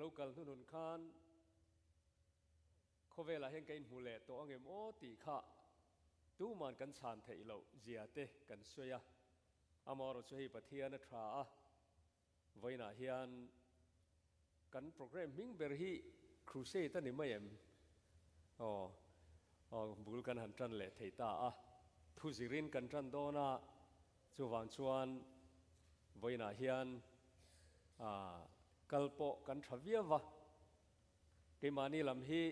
lo kal hnunun khan khawvelah hian ka inhmu leh tawh angem aw tih kha tuman kan chhan theih loh zia te kan sawi a. Amaherawhchu chu hei Pathian a tha a, vawiinah hian kan programme hming ber hi Crusade a ni mai em? Aw, aw bul kan han tan leh thei ta a, thu zirin kan tan dawn a, chuvang chuan vawiinah hian kal pawh kan tha viau va, keimahni lam hi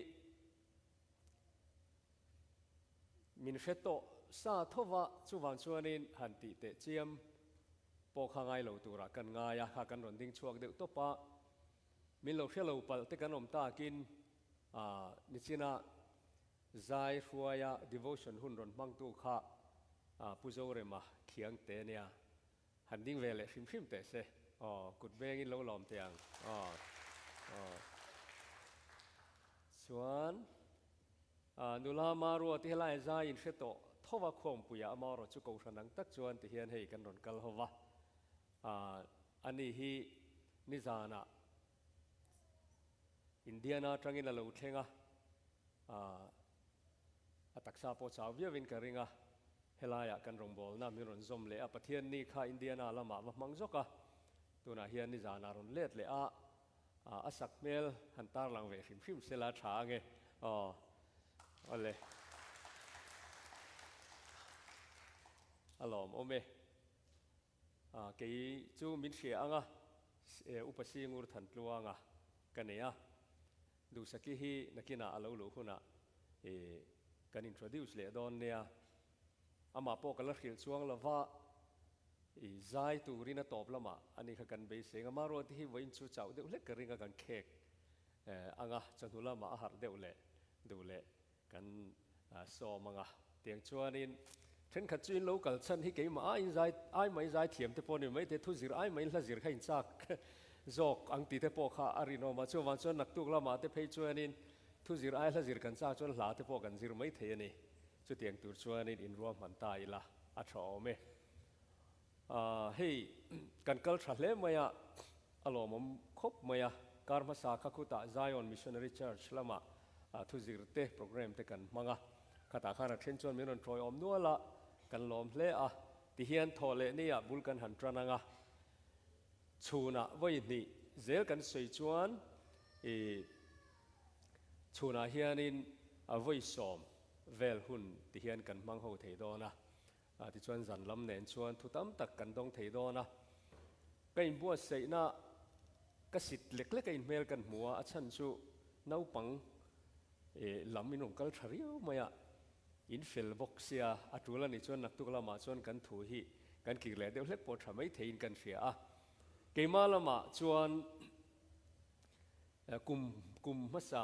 Min hre tawh sa tho va, chuvang chuanin han tih teh chiam pawh kha ngai lo turah kan ngai a, kha kan rawn ding chhuak deuh tawp a, min lo hre lo palh te kan awm takin nichina zai hruaia devotion hun rawn hmangtu kha Pu Zorema khiang te nia, han ding ve leh hrim hrim teh se, aw kut vengin lo lawm teh ang, aw aw chuan. Nula Marua te helai zai in hre tawh tho va khuangpuiah amaherawh chu kohhran ang tak chuan ti hian hei kan rawn kal ho va. Ani hi nizanah Indiana atangin a lo thleng a, a taksa pawh chau viauin ka ring a, helaiah kan rawngbawlna min rawn zawm leh a, Pathianni kha Indiana lamah va hmang zawk a, tunah hian nizanah rawn let leh a. A sak hmel han tarlang ve hrim hrim sela tha ange aw awle a lawm awm e kei chu min hria anga upa Singur Thantluanga ka nei a Duhsaki hi nakinah a lo luh hunah kan introduce leh dawn nia amah pawh ka la hrilh chuang lova. I zai turin a tawp lamah a ni kha kan beisei ang a, Maruati hi vawiin chu chauh deuh hlek ka ring a, kan khek ang a, chawhnu lamah a harh deuh leh duh leh kan sawm ang a. Tiang chuanin thenkhat chu in lo kal chhan hi keimah aiin zai ai mai zai thiam te pawh ni mai te, thu zir ai mai hla zir kha in chak zawk ang tih te pawh kha a rinawm a, chuvang chuan naktuk lamah te phei chuanin thu zir ai hla zir kan chak chuan hla te pawh kan zir mai thei a ni. Chutiang tur chuanin in ruahman ta ila a tha awm e. Hei kan kal tha hle mai a, a lawmawm khawp mai a, kar hmasa kha khutah Zion Missionary Church lamah thuzir te programme te kan hmang a, khatah khan a then chuan min rawn tawiawm nual a, kan lawm hle a, tihian thawh leh niah bul kan han tan ang a, chhunah vawi hnih zel kan sawi chuan ih chhunah hianin a vawi sawm vel hun tihian kan hmang ho thei dawn a. Tichuan zan lam nen chuan thu tam tak kan dawng thei dawn a, ka inbuatsaihna ka sit lek lek a inhmel kan hmu a, a chhan chu naupang lam in rawn kal tha riau mai a, in fel bawk sia, a tul a nih chuan naktuk lamah chuan kan thu hi kan kir leh deuh hlek pawh tha mai theiin kan hria a, keimah lamah chuan Kum kum hmasa,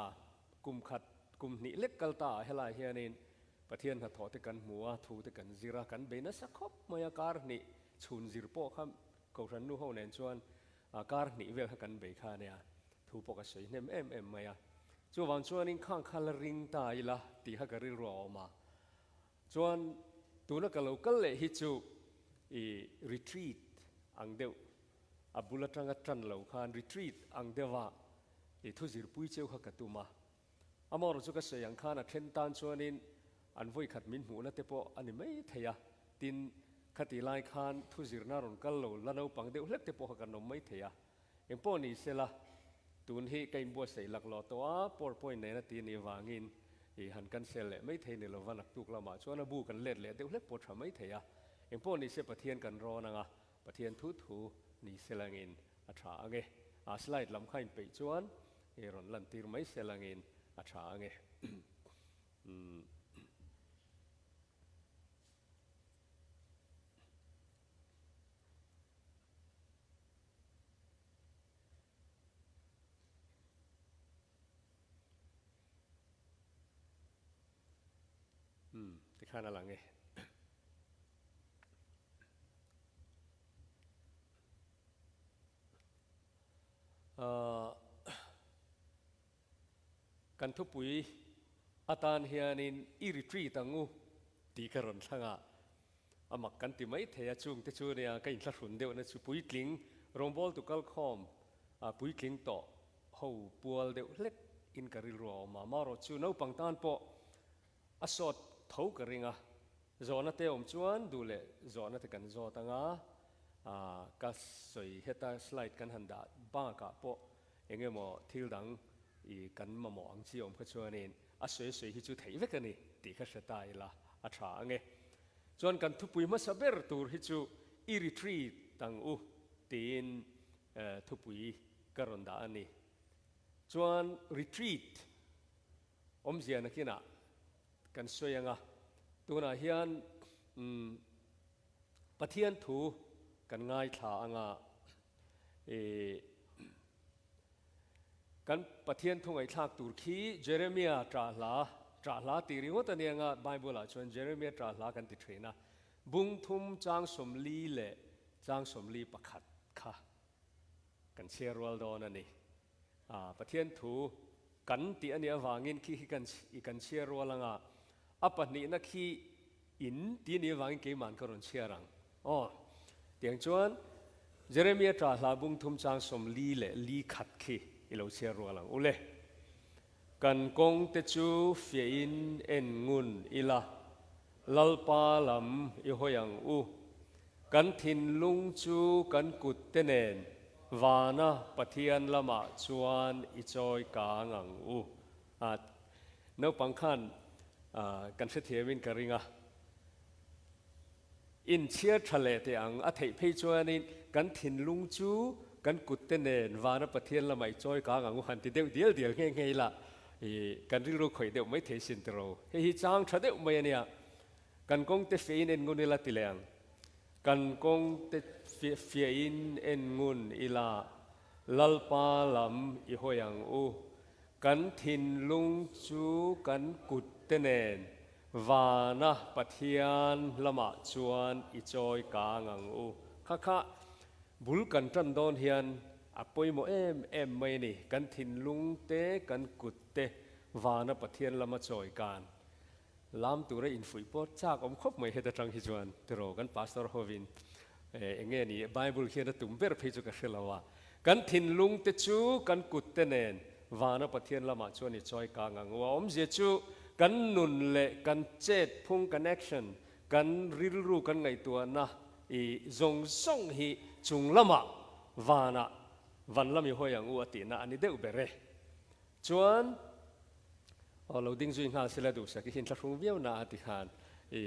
kum khat, kum hnih lek kal ta ah helai hianin Pathian hnathawh te kan hmu a, thu te kan zir a, kan bei nasa khawp mai a, kar hnih chhun zir pawh kha Kohhran nu ho nen chuan kar hnih vel kha kan bei kha ania, thu pawh ka sawi hnem em em mai a. Chuvang chuanin khang kha la ring ta ila tih kha ka rilru a awm a. Chuan tuna ka lo kal leh hi chu i retreat ang deuh a bul atanga tan lo khan retreat ang deuha i thu zirpui cheu kha ka tum a. Amaherawh chu ka sawi ang khan a then tan chuanin an vawikhat min hmuhna te pawh a ni mai thei a, tin khati lai khan thu zirna rawn kal lo la naupang deuh hlek te pawh kha kan awm mai thei a. Engpawh ni sela tun hi ka inbuatsaih laklawh tawh a, PowerPoint nena ti nih vangin i han cancel leh mai thei ni lova naktuk lamah chuan a bu kan let leh deuh hlek pawh tha mai thei a. Engpawh ni se Pathian kan rawn ang a, Pathian thu thu ni selangin a tha ang e. A slide lam kha inpeih chuan i rawn lantir mai selangin a tha ang e. Tikhan a lang e. Kan thupui atan hianin i retreat ang u tih ka rawn thlang a, a mak kan ti mai thei a, chungte chu nia ka inthlahrun deuhna chu puitling rawngbawltu kalkhawm puitling tawh ho pual deuh hlek in ka rilru a awm a, marawh chu naupang tan pawh a sawt tho ka ring a, zawhna te awm chuan duh leh zawhna te kan zawt anga, ka sawi heta slide kan han dah bakah pawh eng emaw thil dang i kan mamawh ang chi awm kha chuanin a sawi sawi hi chu theih vek a ni tih kha hre ta ila a tha ang e. Chuan kan thupui hmasa ber tur hi chu i retreat ang u tiin thupui ka rawn dah a ni. Chuan retreat awmzia nakinah kan sawi ang a, tunah hian Pathian thu kan ngaithla ang a, kan Pathian thu ngaihthlak tur khi Jeremia ṭah hla, ṭah hla tih ringawt a ni ang a, Bible-ah chuan Jeremia ṭah hla kan ti ṭhin a, bung thum chang 40 leh chang 41 kha kan chhiar rual dawn a ni. Pathian thu kan tih a nih avangin khi khi kan i kan chhiar rual anga a pahnihna khi in tih a nih avangin keiman ka rawn chhiar ang. Aw, tiang chuan Jeremia ṭah hla bung thum chang 40 leh li khat khi i lo chhiar rual ang ule. Kan kawng te chu fiahin en ngun ila, Lalpa lam i hawi ang u. Kan thinlung chu kan kut te nen vana Pathian lamah chuan i chawi kang ang u. A naupang khan kan hrethiamin ka ring a. Inchhiar tha leh teh ang a theih phei chuanin kan thinlung chu kan kut te nen vana Pathian lamah i chawi kang ang u han ti deuh dial dial nghe nghe ila i kan rilru khawih deuh mai thei sin tiro. Hei hi chang tha deuh mai a nia. Kan kawng te fiahin en ngun ila ti leh ang. Kan kawng te fiahin en ngun ila Lalpa lam i hawi ang u. Kan thinlung chu kan kut te nen Vana Pathian lamah chuan i chawi kang ang u. Kha kha bul kan tan dawn hian a pawimawh em em mai a ni. Kan thinlung te, kan kut te Vana Pathian lama chawi kan lam tura infuih pawh chak awm khawp mai heta tang hi chuan tiraw kan pastor hovin eng nge ni Bible hian a tum ber phei chu ka hre lo a. Kan thinlung te chu kan kut te nen Vana Pathian lamah chuan i chawi kang ang u. A awmzia chu kan nun leh kan chet phung, kan action, kan rilru kan ngaihtuahna i zawng zawng hi chung lamah vanah van lam i hawi ang u a tihna a ni deuh ber e. Chuan aw lo ding zui nghal sela Duhsaki hi inthlahrung viau na a ti khan i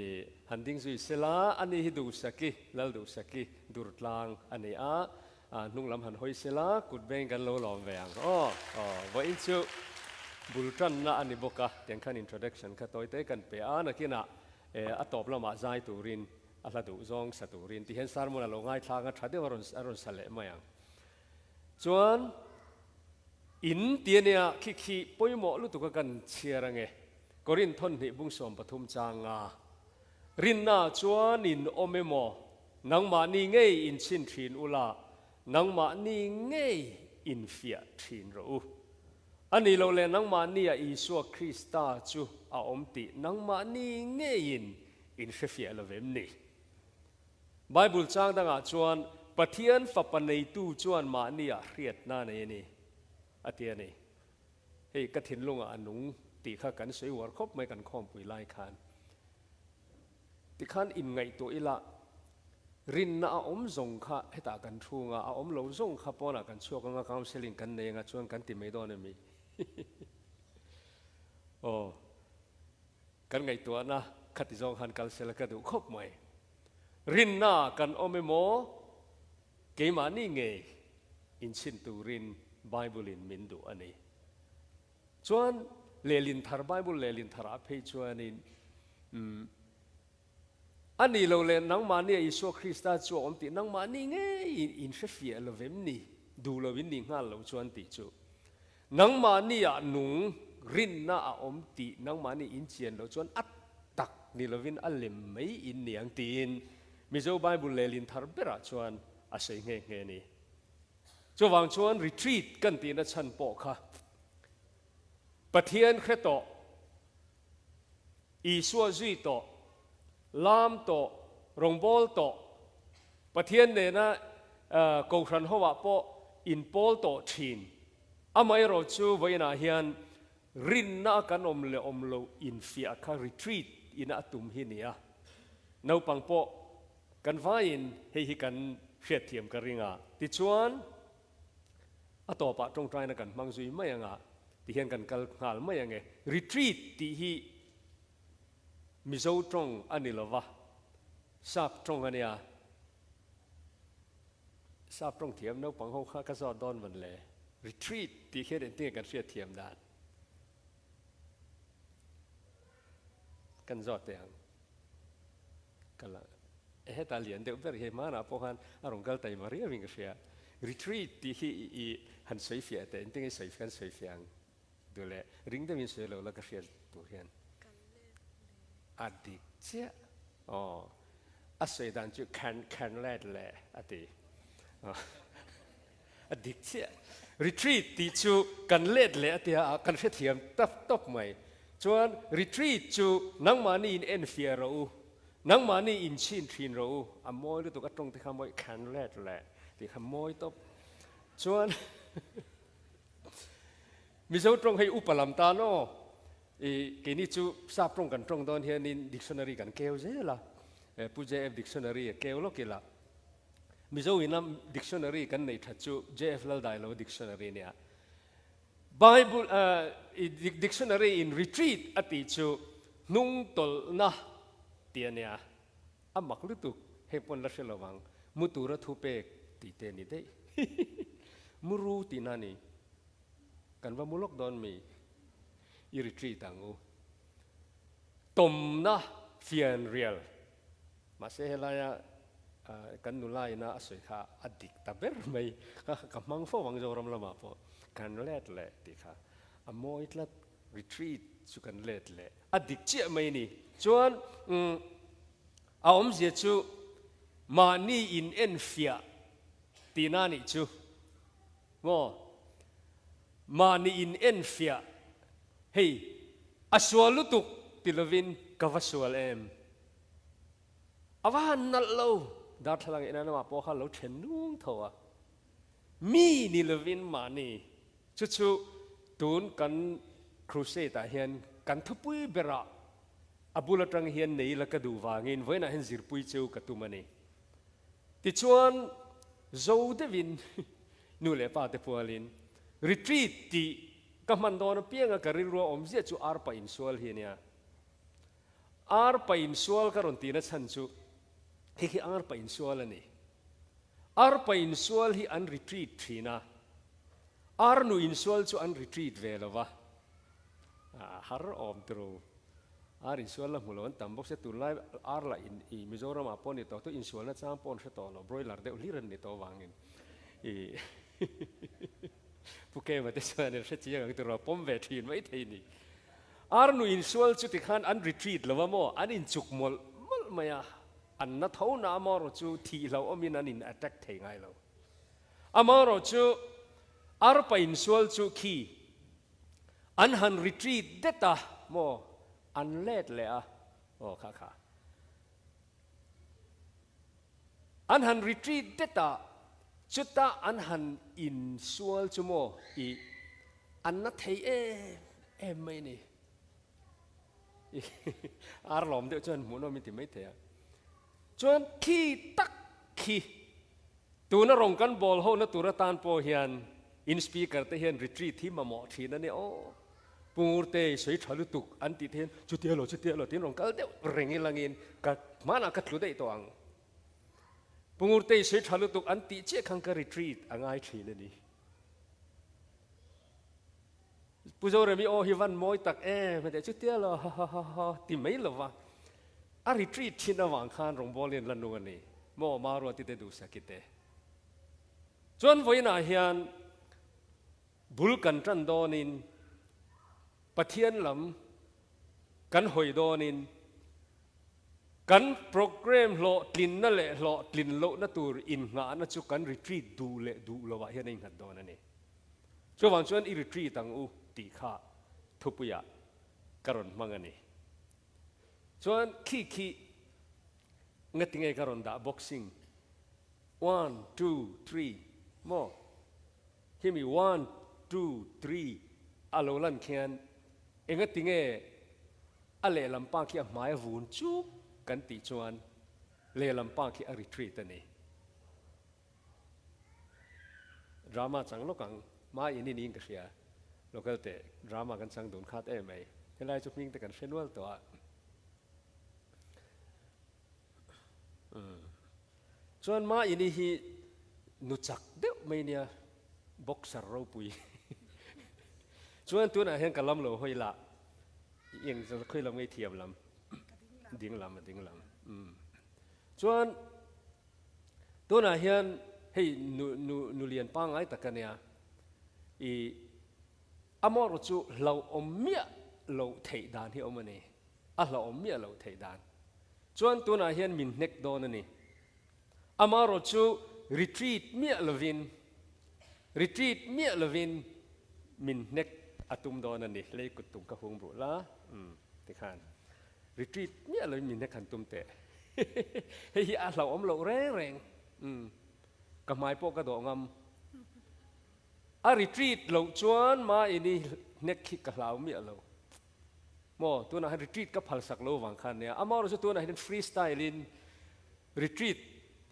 han ding zui sela ani hi Duhsaki, Lal Duhsaki Durtlang a ni a. A hnung lam han hawi sela, kut veng kan lo lawm ve ang aw. Aw, vawiin chu bul tanna a ni bawk a, tiang khan introduction kha tawi te kan pe a, nakinah a tawp lamah zai turin, a hla duh zawng sa turin ti hian sermon a lo ngaithlak a, tha deuh a rawn a rawn sa leh mai ang. Chuan in ti ania khi khi pawimawh lutuk a kan chhiar ange, Korinth thawnhnih bung 13 changa Rinna chuan in awm emaw, nangmahni ngei in chhin thin ula, nangmahni ngei in fiah thin rawh u. A nih loh leh nangmahnia Isua Krista chu a awm tih nangmahni ngeiin in hrefiah lo vem ni? Bible chang dangah chuan Pathian Fapa neitu chuan mahnia hriatna nei a ni, a ti a ni. Hei ka thinlungah a nung tih kha kan sawi uar khawp mai kan khawmpui lai khan. Tikhan inngaihtuah ila rinna a awm zawng kha hetah kan thung a, a awm lo zawng kha pawnah kan chhuak anga counselling kan nei anga chuan kan ti mai dawn emi? Aw kan ngaihtuahna khati zawng khan kal sela ka duh khawp mai. Rinna kan awm emaw Keimahni ngei inchhin turin Bible-in min duh a ni. Chuan lehlin thar, Bible lehlin tharah phei chuanin, umm, a nih loh leh nangmahnia Isua Krista chu a awm tih nangmahni ngei in hrefiah lo vem ni, duh lo in nih nghal loh chuan tih chu. Nangmahnia nung rinna a awm tih nangmahni in chian loh chuan a tak ni lovin a lem mai in ni ang tiin Mizo Bible lehlin thar berah chuan a sawi nghe nghe a ni. Chuvang chuan retreat kan tihna chhan pawh kha Pathian hre tawh, Isua zui tawh, lam tawh, rawngbâwl tawh, Pathian nena Kohhran hoah pawh inpawl tawh thin. Amaherawhchu vawiinah hian rinna a kan awm leh awm loh infiah kha retreat ina a tum hi nia. Naupang pawh kan vaiin hei hi kan hriatthiam ka ring a. Tichuan, a tawpah tawngtaina kan hmang zui mai anga tihian kan kal nghal mai ange. Retreat tih hi Mizo tawng a ni lova, Sap tawng a nia. Sap tawng thiam naupang ho kha ka zawt dawn man le. Retreat tih hian engtinge kan hriat thiam dan? Kan zawt teh ang. Ka la heta lian deuh ber hi hmanah pawh khan a rawn kal taima riau in ka hria. Retreat tih hi i han sawi fiah teh engtinge sawi kan sawi fiah ang? Duh leh ring deuhin sawi lo la ka hriat tur hian a dik chiah aw a sawi dan chu khan khan let leh a ti a dik chiah retreat tih chu kan let leh a tia a kan hrethiam tap tawp mai chuan retreat chu nangmahni in enfiah rawh u nangmahni in chhin thin rawh u a mawi lutuk a tawng te kha mawi khan let leh tih kha mawi tawp chuan Mizo tawng hei upa lam tan aw, i keini chu sap tawng kan tawng dawn hianin dictionary kan keu zel a, Pu JF dictionary a keu lawk ila. Mizo ina dictionary kan neih that chu JF Laldailo dictionary a nia. Bible i dictionary in retreat a tih chu hnung tawlhna tih a nia. A mak lutuk, heng pawn la hre lo vang, mu tura thu pek tih te ni daih. Mu ru tihna ni. Kan va mu lawk dawn mi? I retreat ang u. Tawmna fian rial. Mahse helaia kan nula ina a sawi kha a dik ta ber mai. Kha ka hmang fo ang Zoram lamah pawh. Kan let leh tih kha a mawi tlat. Retreat chu kan let leh a dik chiah mai ni. Chuan a awmzia chu mahni in enfiah tihna nih chu maw? Mahni in enfiah hei a sual lutuk ti lovin ka va sual em? A va han nalh lo darthlalang ina lamah pawh kha lo then nung tho a. Mi ni lovin mahni Chu chu tun kan crusade ah hian kan thupui berah a bul atang hian nei ila ka duh vangin vawiinah hian zirpui cheu ka tum a ni. Tichuan zo deuhin nu leh pa te pualin retreat tih ka hman dawn apianga ka rilrua awm ziah chu arpa insual hi a nia. Arpa insual ka rawn tihna chhan chu hei hi arpa insual a ni. Arpa insual hi an retreat thin a, Arnu insual chu an retreat ve lo va, a har awm turu. Ar insual la hmu lo an tam bawk sia, tunlai ar lah in i Mizoram ah pawh ni tawh tu insualna chang pawh an hre tawh lo, broiler deuh hlir an ni tawh vangin i Pu Kema te chuan an hre chiang ang turu a pawm ve thin mai thei ni. Arnu insual chu tikhan an retreat lo va maw, an inchuk mawlh mawlh mai a, an na tho na amarawh chu thih hlauhawmin an in attack thei ngai lo. Amaherawh chu arpa insual chu khi an han retreat det a maw an let leh a aw kha kha an han retreat det a chuta an han insual chu maw i an na thei em em mai ni ar lawm deuh chuan hmuhnawm in ti mai thei a chuan khi tak khi Tuna rawng kan bawl ho na tur atan pawh hian in speaker te hian retreat hi mamawh thin a nia aw. Pu Ngurte i sawi tha lutuk an tih te hian chutia lo chutia lo tiin rawn kal deuh reng ilangin ka hmanah ka tlu daih tawh ang. Pu Ngurte i sawi tha lutuk an tih chiah khan ka retreat a ngai thin a ni. Pu Zoremi aw hi van mawi tak em heti chutia lo ha ha ha ha ti mai lova a retreat thin avang khan rawngbawl in la nung a ni maw Maruati te Duhsaki te chuan vawiinah hian bul kan tan dawnin Pathian lam kan hawi dawnin kan programme hlawhtlinna leh hlawhtlin lohna tur innghahna chu kan retreat duh leh duh lovah hian a innghat dawn a ni. Chuvang chuan i retreat ang u tih kha thupuiah ka rawn hmang a ni. Chuan khi khi ngatinge ka rawn dah boxing one two three maw khimi one. two, three a lo lan khian engatinge a lehlam pa khi a hmai a vun chuk kan tih chuan lehlam pa khi a retreat a ni. Drama chang lawk ang, ma in in in ka hria, local te drama kan chang dun khat em mai, helai chu hming te kan hre nual tawh a. Chuan ma ini hi nu chak deuh mai nia, boxer ropui. Chuan tunah hian ka lam lo hawi lah, eng khawi lam nge thiam lam? Ding lam a ding lam. Chuan Tunah hian hei nu nu nu lian pangngai tak a nia, i amaherawh chu hlauhawm miah loh theih dan hi a awm a ni, a hlauhawm miah loh theih dan. Chuan tunah hian min hnek dawn a ni. Amaherawh chu retreat miah lovin, retreat miah lovin min hnek a tum dawn a ni, lei kut tum ka hung bruh la, umm tikhan. Retreat miah loin min hnek han tum teh. Hei hi a hlauhawm loh reng reng. Umm. Ka hmai pawh ka dawh ngam. A retreat loh chuan mahini hnek hi ka hlau miah lo. Maw, tunah hian retreat ka phalsak lo vang khan nia. Amaherawhchu chu tunah hian free style in retreat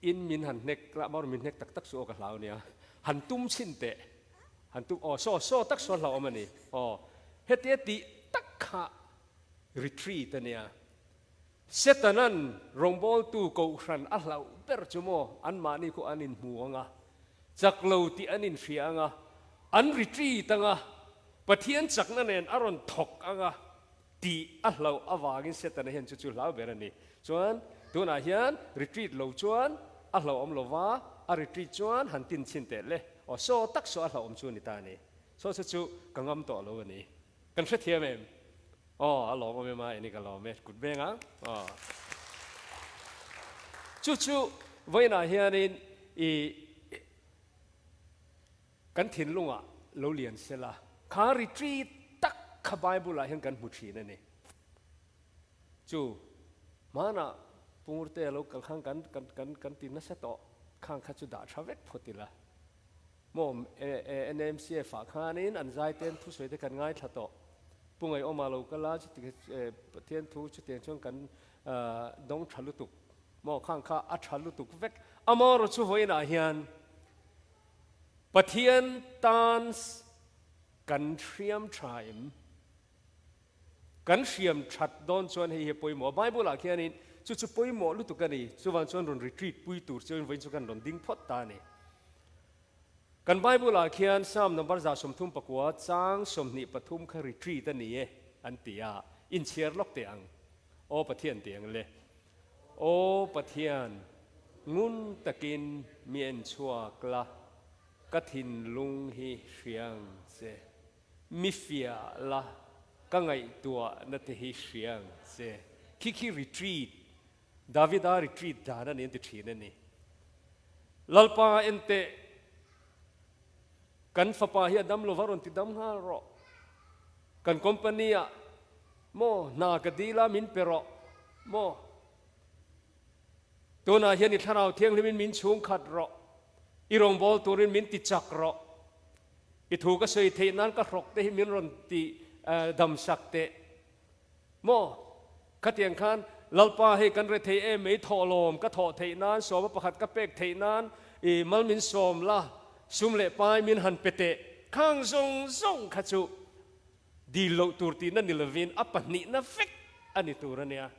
in min han hnek la, amaherawhchu min hnek tak tak chu aw ka hlau nia. Han tum chhin teh. Han tum, aw saw saw tak saw hlauhawm a ni. Aw, hetia tih tak kha Retreat a nia. Setanan rawngbawltu kohhran a hlauh ber chu maw anmahni khu an inhmu ang a, chak lo tih an inhria ang a, an retreat ang a, Pathian chakna nen a rawn thawk ang a tih a hlauh avangin Setana hian chu chu hlau ber a ni. Chuan tunah hian retreat lo chuan a hlauhawm lo va, a retreat chuan han tin chhin teh le. Aw saw tak saw a hlauhawm chu a ni ta a ni. Saw chu chu ka ngam tawh lo a ni. Kan hrethiam em? Aw, a lawm awm em a, eni ka lawm e, kut veng ang. Aw. Chu chu vawiinah hianin i kan thinlungah lo lian sela, kha retreat tak kha Bible-ah hian kan hmu thin a ni. Chu hmanah Pungurte a lo kal khan kan kan kan kan ti nasa tawh, khang kha chu dah tha vek phawt ila. Maw NMCF ah khanin an zai ten thusawi te kan ngaithla tawh. Pu Ngaihawma lo kal a, chuti Pathian thu chutiang chuan kan dawng tha lutuk. Maw khang kha a tha lutuk vek. Amaherawhchu chu vawiinah hian Pathian tan kan hriam tha em? Kan hriam that dawn chuan hei hi a pawimawh a, Bible ah khianin chu chu pawimawh lutuk a ni, chuvang chuan rawn retreat pui tur chuan vawiin chu kan rawn ding phawt ta a ni. Kan Bible ah khian Psalm number 139 chang 23 kha retreat a ni e an ti a, inchhiar lawk teh ang. Aw Pathian tih ang le. Aw Pathian, ngun takin mi en chhuak la, ka thinlung hi hriang che. Mi fiah la, ka ngaihtuahna te hi hria ang che. Khi khi retreat, Davida retreat dan a ni an ti thin a ni. Lalpa enteh, kan fapa hi a dam lova rawn ti dam nghal rawh. Kan company ah maw hna ka dil a min pe rawh maw. Tunah hian i thlarau thianghlimin min chhungkhat rawh, i rawngbâwl turin min ti chak rawh. I thu ka sawi theih nan ka hrawk te hi min rawn ti dam sak teh maw? Khatiang khan Lalpa hei kan re thei em mai thawhlawm ka thawh theih nan sawma pakhat ka pek theih nan i mal min sawm la sum leh pai min han pe teh khang zawng zawng kha chu dil loh tur tihna ni lovin a pahnihna vek a ni tur a nia.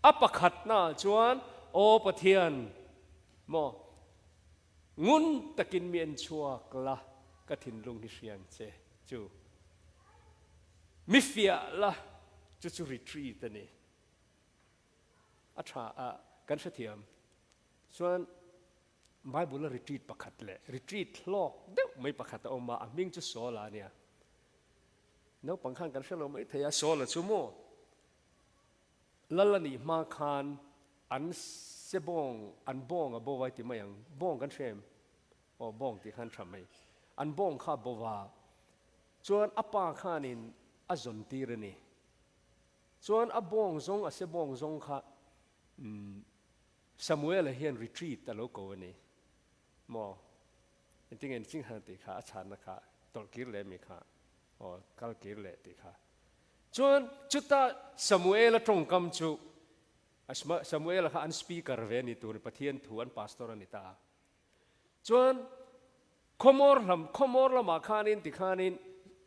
A pakhatnaah chuan Aw Pathian maw? Ngun takin mi en chhuak la, ka thinlung hi hriang che chu. Mi fiah la, chu chu retreat a ni. A tha a, kan hrethiam. Chuan Bible a retreat pakhat leh retreat hlawk deuh mai pakhat a awm a, a hming chu Saul-a a nia. Naupang khan kan hre lo mai thei a, Saul-a chu maw? Lal a nih hma khan an se bawng, an bawng a bo vai ti mai ang, bawng kan hre em? Aw bawng tih khan tha mai. An bawng kha a bo va, chuan a pa khanin a zawn tir a ni. Chuan a bawng zawng, a se bawng zawng kha Samuel-a hian retreat a lo ko a ni. Maw? Engtinge ni ching han tih kha a chhanna kha. Tawlh kir leh mi kha, aw kal kir leh tih kha. Chuan chuta Samuela tawngkam chu Samuela kha an speaker ve a ni tur Pathian thu an pastor a ni ta a. Chuan khawmawr lam khawmawr lamah khanin tikhanin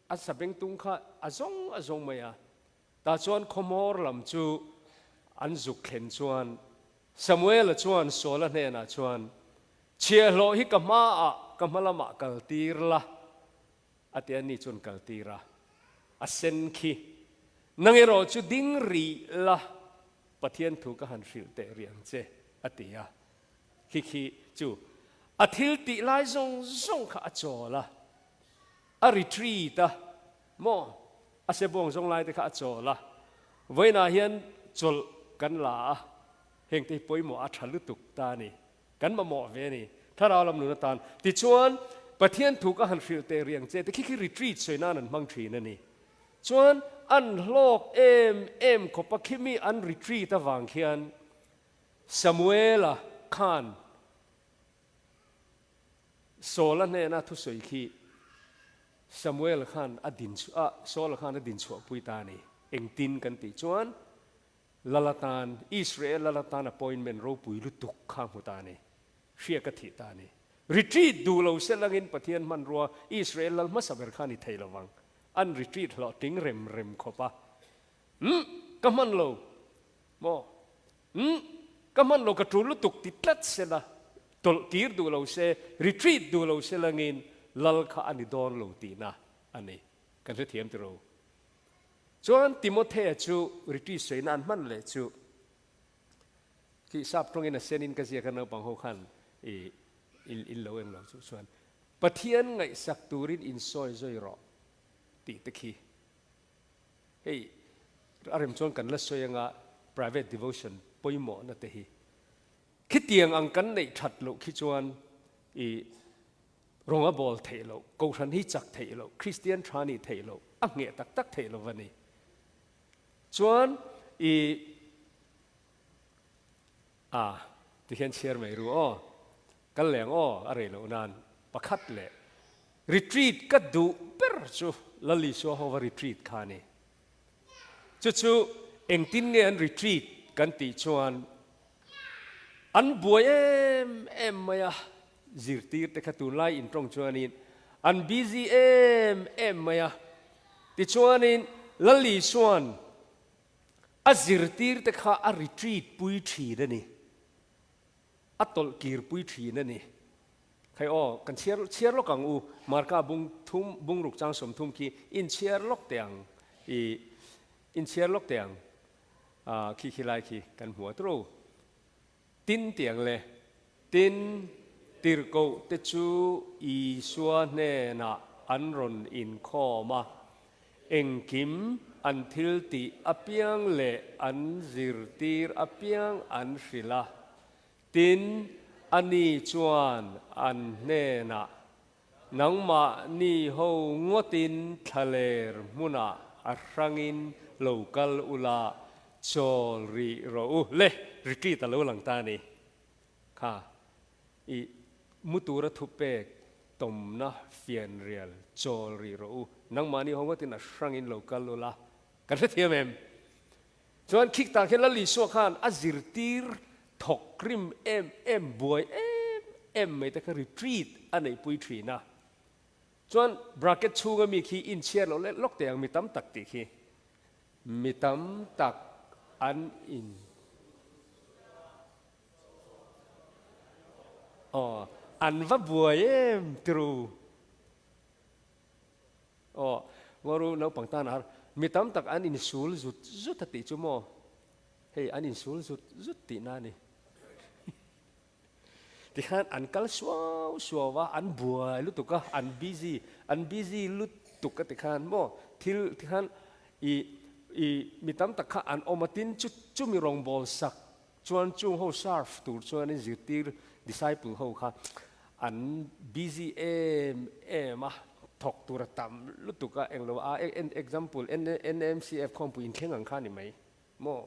a sabengtung kha a zawng a zawng mai a. Tah chuan khawmawr lam chu an zuk thlen chuan Samuela chuan Saula hnenah chuan, Chhiahhlawh hi ka hmaah ka hma lamah kal tir la, a ti a, ni chuan kal tir a, a sen khi. Nang erawh chu ding rih la, Pathian thu ka han hrilh teh rih ang che, a ti a. Khi khi chu a thil tih lai zawng zawng kha a chawl a, a retreat a, maw? A sebawng zawng lai te kha a chawl a, vawiinah hian chawlh kan la a, hengte hi pawimawh a tha lutuk ta a ni, kan mamawh ve a ni, thlarau lam nun atan. Tichuan, Pathian thu ka han hrilh teh rih ang che te khi khi retreat sawi nan an hmang thin a ni. Chuan an hlawk em em khawp a, khimi an retreat avang khian Samuela khan Saula hnena thusawi khi Samuel khan a din chhuah a, Saula khan a din chhuahpui ta a ni. Engtin kan tih chuan Lal atan, Israel Lal atan appointment ropui lutuk kha hmu ta a ni. Hriak a thih ta a ni. Retreat duh lo se langin Pathian hmanrua Israel Lal hmasa ber kha a ni thei lo vang. An retreat hlawhtling rem rem khawp a. Umm, ka hman lo maw? Umm, ka hman lo ka tul lutuk ti tlat se la, tawlh kir duh lo se, retreat duh lo se langin lal kha a ni dawn lo tihna a ni. Kan hrethiam tiro. Chuan Timothea chu retreat sawiina an hman leh chu khi sap tawngin a senin ka ziak a naupang ho khan i in lo eng lo chu chuan Pathian ngaihsak turin insawi zawi rawh tih te khi Hei a rem chuan kan la sawi anga private devotion pawimawhna te hi khitiang ang kan neih that loh khi chuan i rawng a bawl theih loh, kohhran hi chak theih loh, Kristian tha nih theih loh, a ngheh tak tak theih lo va ni. Chuan i a ti hian chhiar mai ru aw, kal leng aw a rei loh nan pakhat leh Retreat ka duh ber chu Lal Isua hova retreat kha a ni. Chu chu engtin nge an retreat kan tih chuan an buai em em mai a, zirtir te kha tunlai intawng chuanin an busy em em mai a. Tichuanin Lal Isua'n a zirtir te kha a retreat pui thin a ni. A tawlh kir pui thin a ni. Hei aw, kan chhiar chhiar lawk ang u, Marka bung thum bung ruk chang 30 khi in chhiar lawk teh ang, i in chhiar lawk teh ang, ah khi khi lai khi kan hmu a turu. Tin tih ang le, tin tirhkoh te chu Isua hnenah an rawn inkhawm a, engkim an thil tih apiang leh an zirtir apiang an hrilh a, Tin, ani chuan an hnenah, Nangmahni ho ngawtin thlaler hmunah a hrangin lo kal ula, chawl rih rawh u. Le, retreat a lo lang ta a ni. Kha, i mu tura thupek tawmna fianrial chawl rih rawh u. Nangmahni ho ngawtin a hrangin lo kal ula. Kan hrethiam em? Chuan khik tah khian Lal Isua khan a zirtir thawk rim em em buai em em mai te kha retreat a neihpui thin a. Chuan bracket chhunga mi khi inchhiar loh leh lawk teh ang mi tam tak tih khi. Mi tam tak an in Aw an va buai em tiru. Aw, Ngaru naupang tan a har. Mi tam tak an insul zut zut a tih chu maw? Hei, an insul zut zut tihna a ni. Tikhan an kal suau suau a, an buai lutuk a, an busy, an busy lutuk a tikhan maw? Thil tikhan i i mi tam tak kha an awm a, tin chu chumi rawngbâwl sak Chuan chung ho serve tur chuanin zirtir disciple ho kha an busy em em a, thawk tur a tam lutuk a, englo a example NMCF khawmpui inthleng ang kha ni mai maw?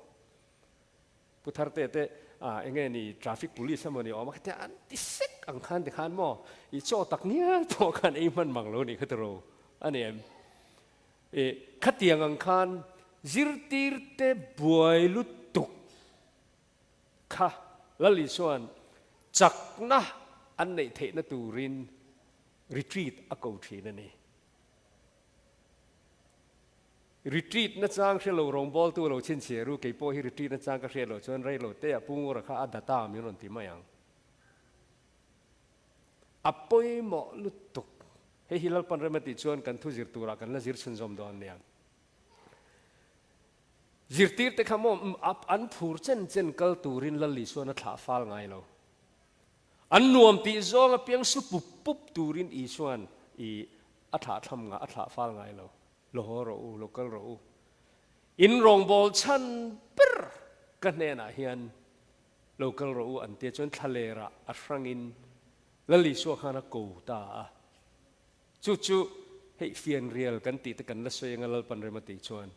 Pu Tharte te enge ni traffic police emaw ni awm a khatia an ti sek. ang khan tikhan maw i chaw tak ngial pawh khan ei hman mang lo nih kha tiro a ni em? I khatiang ang khan zirtirte buai lutuk kha Lal Isua'n chakna an neih theihna turin retreat a ko thin a ni. Retreat nachang hre lo rawngbawltu lo chhinchhiah ru, kei pawh hi retreat nachang ka hriat loh chuan rei lo te ah Pu Ngura kha a data min rawn ti mai ang. A pawimawh lutuk. Hei hi Lalpan rem a tih chuan kan thu zir turah kan la zir chhunzawm dawn nia. Zirtir te kha maw an phur chen chen kal turin Lal Isuan a thlah fal ngai lo. An nuam tih zawng apiang su pup pup turin Isuan i a thlah thlam nga a thlah fal ngai lo. Lo haw rawh u, lo kal rawh u. In rawngbâwl chhan ber ka hnênah hian lo kal rawh u an tia chuan thlalerah a hrangin Lal Isua khan a ko ta a. Chu chu hei fianrial kan tih te kan la sawi anga Lalpan rem a tih chuan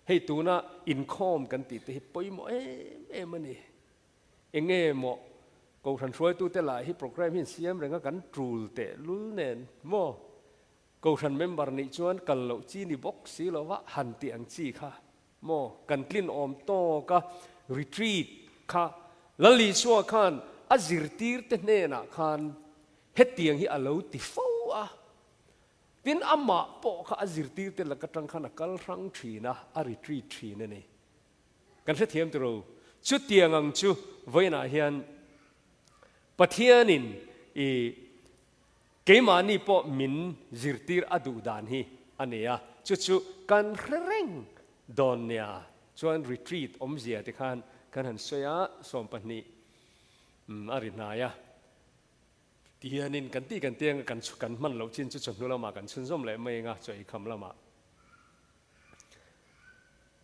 hei tuna inkhawm kan tih te hi pawimawh em em a ni. Enge maw Kohhran hruaitute lah hi programme hi an siam reng a kan tul tehlul nen maw Kohhran member nih chuan kal loh chi ni bawk si lo va han tih ang chi kha maw kan tlin awm tawk a, retreat kha Lal Isua khan a zirtirte hnenah khan hetiang hi a lo ti fo a, tin amah pawh kha a zirtirte lak atang khan a kal hrang thin a, a retreat thin a ni. Kan hrethiam tiro, chutiang ang chu vawiinah hian Pathianin i Keimahni pawh min zirtir a duh dan hi a ni a, chu chu kan hre reng dawn nia. Chuan retreat awmzia te khan kan han sawi a, 20 a ri hnai a, tihianin kan tih kan tiang a, kan kan hman loh chin chu chawhnu lamah kan chhunzawm leh mai anga chaw eikham lamah.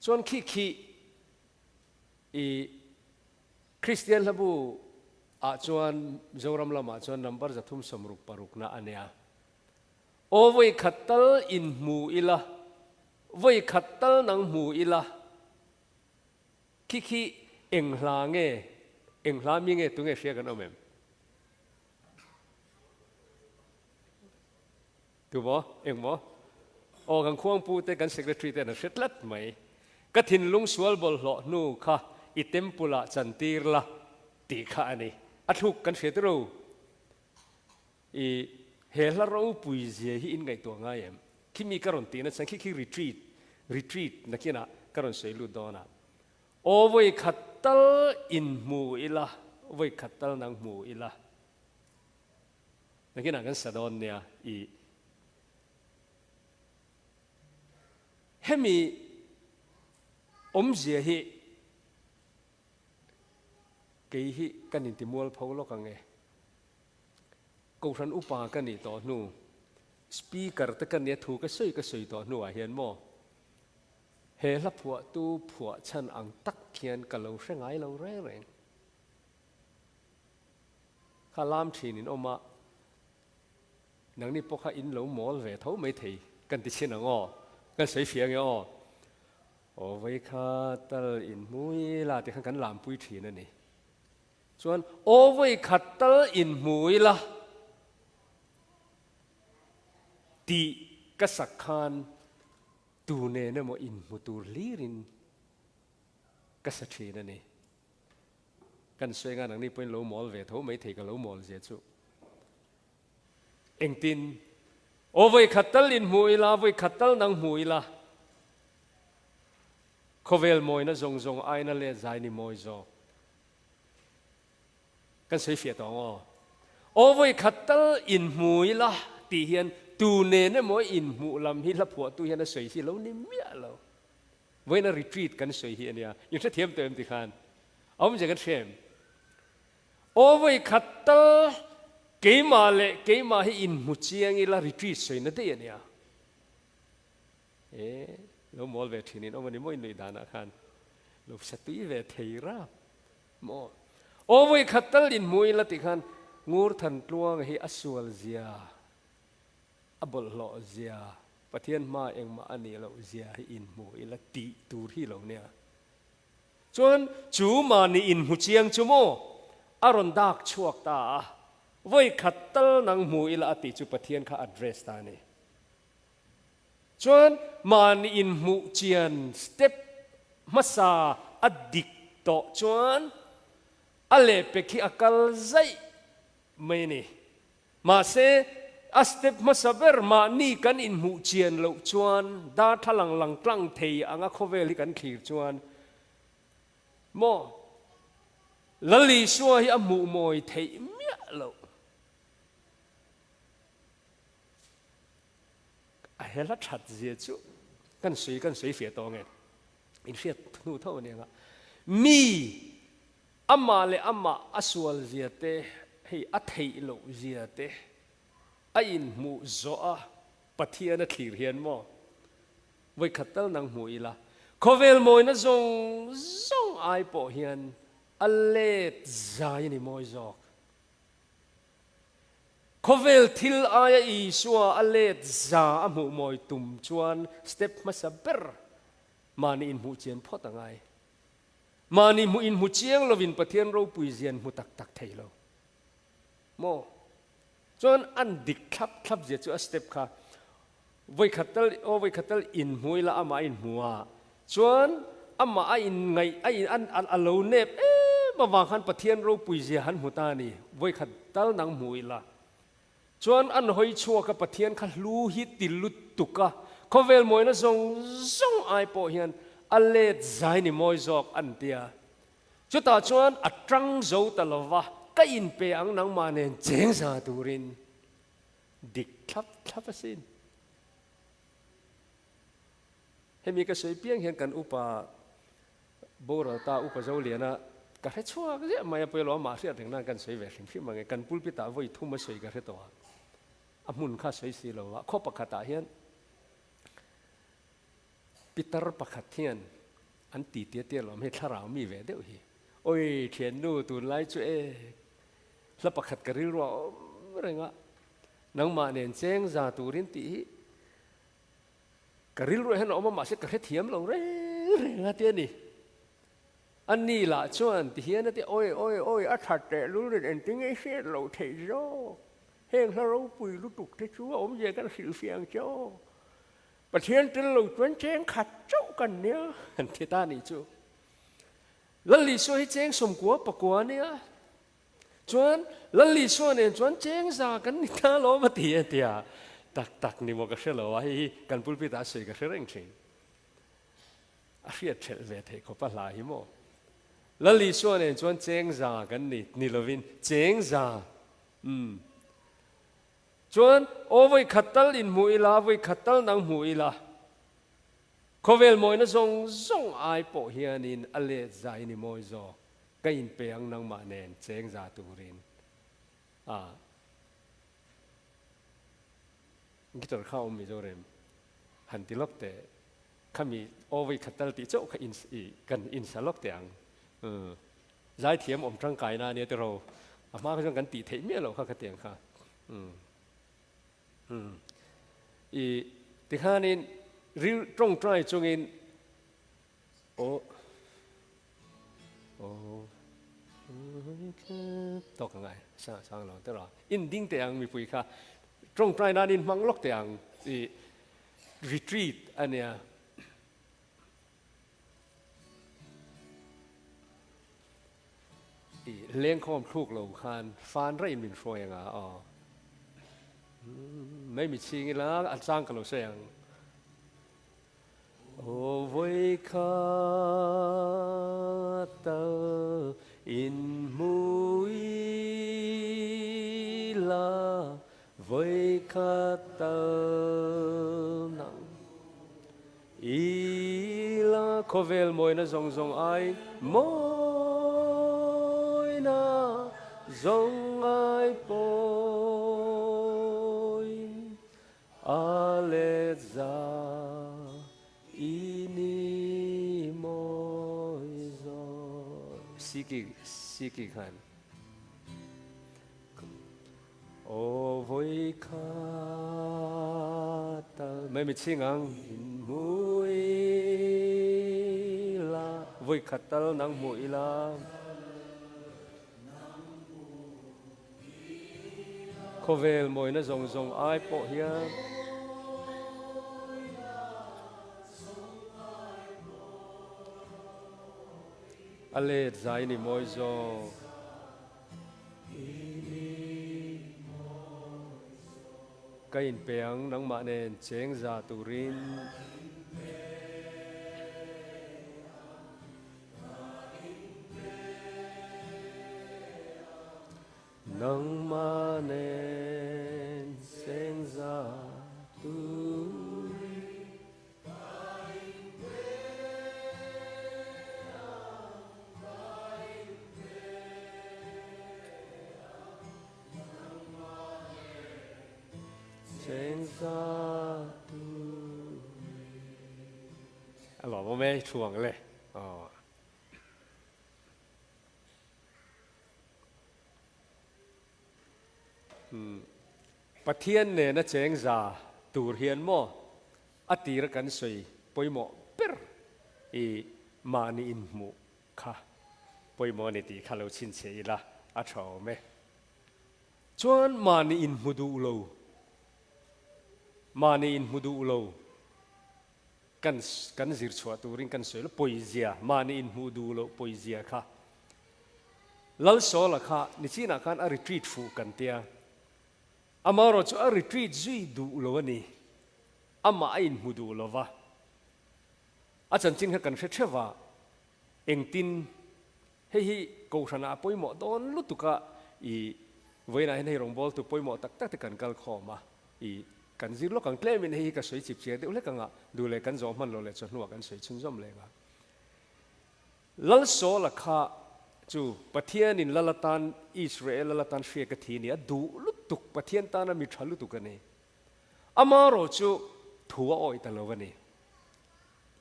Chuan khi khi i Kristian hlabu ah chuan Mizoram lamah chuan number 366 na a nia. Aw vawi khat tal in hmu ila, vawi khat tal nang hmu ila, khi khi eng hla nge, eng hla mi nge tunge hria kan awm em? Tu maw? Eng maw? Aw kan khuangpu te kan secretary ten an hre tlat mai. Ka thinlung sual bawlhhlawh hnu kha i temple ah chantir la tih kha a ni. A thluk kan hria tiro. I he hla ropui zia hi in ngaihtuah ngai em? Khi mi ka rawn tihna chhan khi khi retreat, retreat nakinah ka rawn sawi lut dawn a. Aw vawi khat tal in hmu ila, vawi khat tal nang hmu ila. Nakinah kan sa dawn nia i hemi awmzia hi kei hi kan inti mualpho lawk ang e. Kohhran upa ka nih tawh hnu, speaker te ka nia thu ka sawi ka sawi tawh hnuah hian maw he hla phuahtu phuah chhan ang tak hian ka lo hre ngai lo reng reng. Kha lam thin in awm a, nangni pawh kha in lo mawl ve tho mai thei kan ti chhin ang aw, kan sawi fiah ange aw. Aw vei kha tal in hmui la ti khan kan lampui thin a ni. Chuan aw vei khat tal in hmui la tih ka sak khan tu nen emaw in hmu tur hlirin ka sa thin a ni. Kan sawi nga nangni pawhin lo mawl ve tho mai thei ka lo mawl zia chu. Engtin? Aw vawi khat tal in hmu ila, vawi khat tal nang hmu ila. Khawvel mawina zawng zawng aina let zai ni mawi zawk. Kan sawi fiah tawh ang aw. Aw vawi khat tal in hmu ila tih hian tu nen emaw in hmuh lam hi hla phuahtu hian a sawi hi lo ni miah lo. Vawiina retreat kan sawi hi a nia, in hrethiam tawh em ti khan a awmzia kan hria em? Aw vawi khat tal keimah leh keimah hi inhmu chiang ila retreat sawina daih a nia. E, lo mawl ve thin in awm a ni maw in nuih danah khan lo sa tui ve thei rap maw. Aw vawi khat tal inhmu ila ti khan Ngurthantluanga hi a sual zia A bawlhhlawh zia, Pathian hma engmah a nih loh zia hi inhmu ila tih tur hi lo nia. Chuan chu mahni inhmu chiang chu maw a rawn dak chhuak ta a. Vawi khat tal nang hmu ila a tih chu Pathian kha address ta a ni. Chuan mahni inhmuh chian step hmasa a dik tawh chuan a lehpek hi a kal zaih mai a ni. Mahse, a step hmasa ber mahni kan inhmuh chian loh chuan darthlalang lang tlang thei anga khawvel hi kan thlir chuan maw Lal Isua hi a hmuh mawi theih miah loh. A hela that zia chu kan sawi kan sawi fiah tawh ange. In hriat hnu tho a ni anga. Mi amah leh amah a sual zia te, hei a theih loh zia te a inhmuh zawh a Pathian a thlir hian maw vawikhat tal nang hmu ila khawvel mawina zawng zawng ai pawh hian a let zai a ni mawi zawk. Khawvel thil aia Isua a let za a hmuh mawi tum chuan step hmasa ber mahni inhmuh chian phawt a ngai. Mahni hmuh inhmu chiang lovin Pathian ropui zian hmu tak tak thei lo maw? Chuan an dik thlap thlap zia chu a step kha vawikhat tal aw vawikhat tal inhmu ila amah a inhmu a, chuan amah a inngaih a in an a lo nep em avang khan Pathian ropui zia han hmu ta a ni, vawikhat tal nang hmu ila. Chuan an hawi chhuak a Pathian kha hlu hi ti lutuk a, khawvel mawina zawng zawng ai pawh hian a let zai ni mawi zawk an tia. Chutah chuan a tang zo ta lova, ka inpe ang nangmah nen cheng za turin dik thlap thlap asin. Hemi ka sawi piang hian kan upa boral ta Upa Zoliana ka hre chhuak ziah mai a, pawilo amah hriat reng nan kan sawi ve hrim hrim ang e, kan pulpit ah vawi thum a sawi ka hre tawh a, a hmun kha sawi si lo a, khaw pakhat ah hian Pitar pakhat hian an ti tia tia lawm hei thlarau mi ve deuh hi. Oi thiannu tunlai chu e hla pakhat ka rilru a awm reng a, nangmah nen cheng za turin tih hi ka rilru ah hian a awm a mahse ka hrethiam lo reng reng a ti a ni. A ni lah chuan ti hian a ti oi oi oi a that tehlul nen engtin nge i hriat loh theih zawk heng hla ropui lutuk te chu a awmzia kan hrilhfiah ang che aw. Pathian tel lo chuan cheng khat chauh kan nia an ti ta nih chu. Lal Isua hi cheng 90 pakua nia. Chuan Lal Isua nen chuan cheng za kan ni ta lawm a ti a tia. Tak tak ni maw ka hre lo a, hei hi kan pulpit ah a sawi ka hre reng thin. A hriat thelh ve theih khawp a hla hi maw. Lal Isua nen chuan cheng za kan ni ni lovin cheng za umm. Chuan, aw vawi khat tal inhmu ila, vawi khat tal nang hmu ila, khawvel mawina zawng zawng ai pawh hianin a let zai ni mawi zawk, ka inpe ang nangmah nen cheng za turin. A guitar kha awm Mizoram han ti lawk teh, khami aw vawi khat tal tih chauh kha in i kan insa lawk teh ang. Zaithiam awm tangkaina ania tiraw, a hma kha chuan kan tih theih miah loh kha khatiang kha. Umm. I tikhanin ril tawngtai chungin aw aw tawk angai sang sang lo tiraw in ding teh ang mipui kha tawngtai nan in hmang lawk teh ang i retreat ania. I lengkhawm thluk lo khan fan raih min hruai anga aw. Mai mi chhing ila a chang ka lo sawi ang. Aw vawi khat tal in hmu ila vawi khat tal nang I la khawvel mawina zawng zawng ai mawina zawng ai pawhin a let za i ni mawi zawk. Siki siki khan. Aw vawi khat tal mai mi chhing ang in hmu ila vawi khat tal nang hmu ila. Khawvel mawina zawng zawng ai pawh hian. A let zai ni mawi zawk. Ka inpe ang nangmah nen cheng za turin. Nangmah nen cheng za turin. A lawm awm e, thu ang le. Aw. Pathian nena cheng za tur hian maw a tira kan sawi pawimawh ber i mahni inhmuh kha pawimawh a ni tih kha lo chhinchhiah ila a tha awm e. Chuan mahni inhmu duh lo, mahni inhmu duh lo kan kan zir chhuah turin kan sawi lo, pawizia, mahni inhmuh duh loh pawizia kha. Lalsawla kha nichinah khan a retreat fuh kan tia, amaherawh chu a retreat zui duh lo a ni, amah a inhmu duh lo va, a chanchin kha kan hre theuh a, engtin hei hi Kohhranah a pawimawh dawn lutuk a, i vawiinah hian hei rawngbawltu pawimawh tak tak te kan kal khawm a, i kan zir lawk ang tlemin hei hi ka sawi chip chiar deuh hlek ang a, duh leh kan zawh hman loh leh chawhnuah kan sawi chhunzawm leh ang a. Lalsawla kha chu Pathianin lal atan Israel lal atan hriak a thi a ni, a duh lutuk, Pathian tana mi tha lutuk a ni. Amaherawh chu thu a awih ta lo a ni.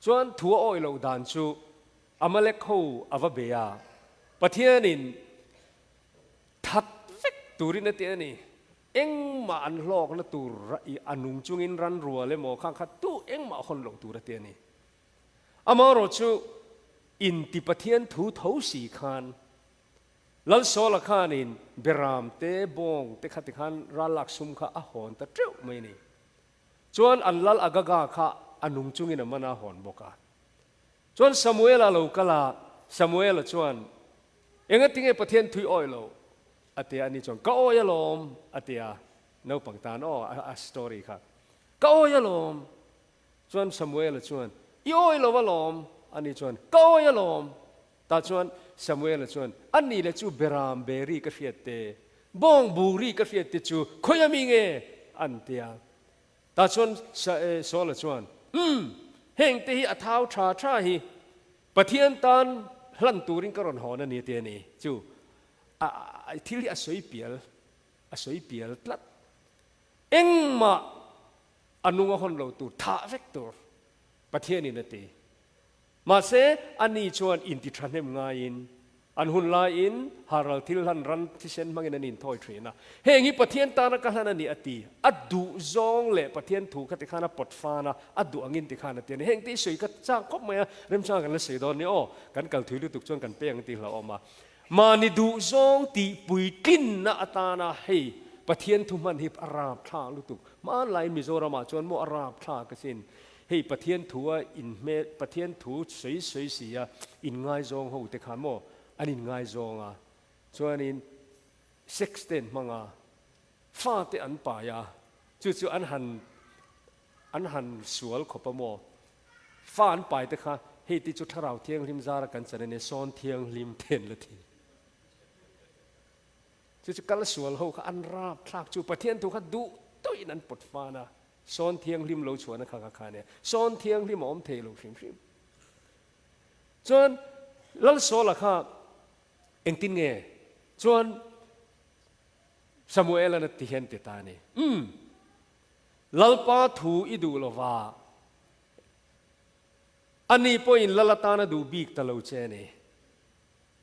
Chuan thu a awih loh dan chu Amalek ho a va bei a, Pathianin that vek turin a ti a ni. Engmah an hlawkna tur a nung chungin ran rual emaw khang kha tu engmah hawn loh tur a ti a ni. Amaherawh chu inti Pathian thu tho si khan Lalsawla khanin Beram te, Bawng te kha tikhan ral lak sum kha a hawn ta teuh mai a ni. Chuan an lal Agaga kha a nung chungin a man a hawn bawk a. Chuan Samuela lo kal a, Samuela chuan, Engatinge Pathian thui awih lo? a ti a, ani chuan, Ka awih alawm, a ti a. Naupang tan aw a story kha. Ka awih alawm. Chuan Samuela chuan, I awih lo alawm, ani chuan, Ka awih alawm. Tah chuan Samuela chuan, A nih leh chu Beram beri ka hriat te, bawng buri ka hriat te chu khawi ami nge? an ti a. Tah chuan Saula chuan, Umm, heng te hi a thau tha tha hi, Pathian tan hlan turin ka rawn hawn a ni ti a ni. Chu a thil hi a sawi pial, a sawi pial tlat. Engmah a nung a hawn lo tur, thah vek tur Pathianin a ti. Mahse, ani chuan inti thahnem ngaiin, an hun laiin haral thil hlan ran thisen hmangin an inthawi thin a. Heng hi Pathian tana ka hlan a ni a ti. A duh zawng leh Pathian thu kha tikhan a pawt fan a, a duh angin tikhan a ti a ni. Heng te i sawi kha chak khawp mai a, remchang kan la sawi dawn ni aw, kan kal thui lutuk chuan kan peng tih hlauhawm a. Mahni duh zawng tih puitlinna atana hei Pathian thu hman hi a rapthlak lutuk. Hmanlai Mizoramah chuan maw a rapthlak asin. Hei Pathian thu a inhmel, Pathian thu sawi sawi si a inngaizawng ho te khan maw an inngaizawng a, chuanin sex te an hmang a, fa te an pai a, chu chu an han an han sual khawp a maw, fa an pai te kha hei te chu Thlarau Thianghlim zara kan chan a nia, sawn thianghlim te an la thi. Chu chu kal sual ho kha an rapthlak chu Pathian thu kha duh tawhin an pawt fan a. Sawn thianghlim lo chhuahna kha kha kha nia. Sawn thianghlim a awm thei lo hrim hrim. Chuan Lalsawla kha engtin nge? Chuan Samuelan a ti hian ti ta a ni. Umm, Lalpa thu i duh lova, ani pawhin Lal atana duh bik ta lo che a ni,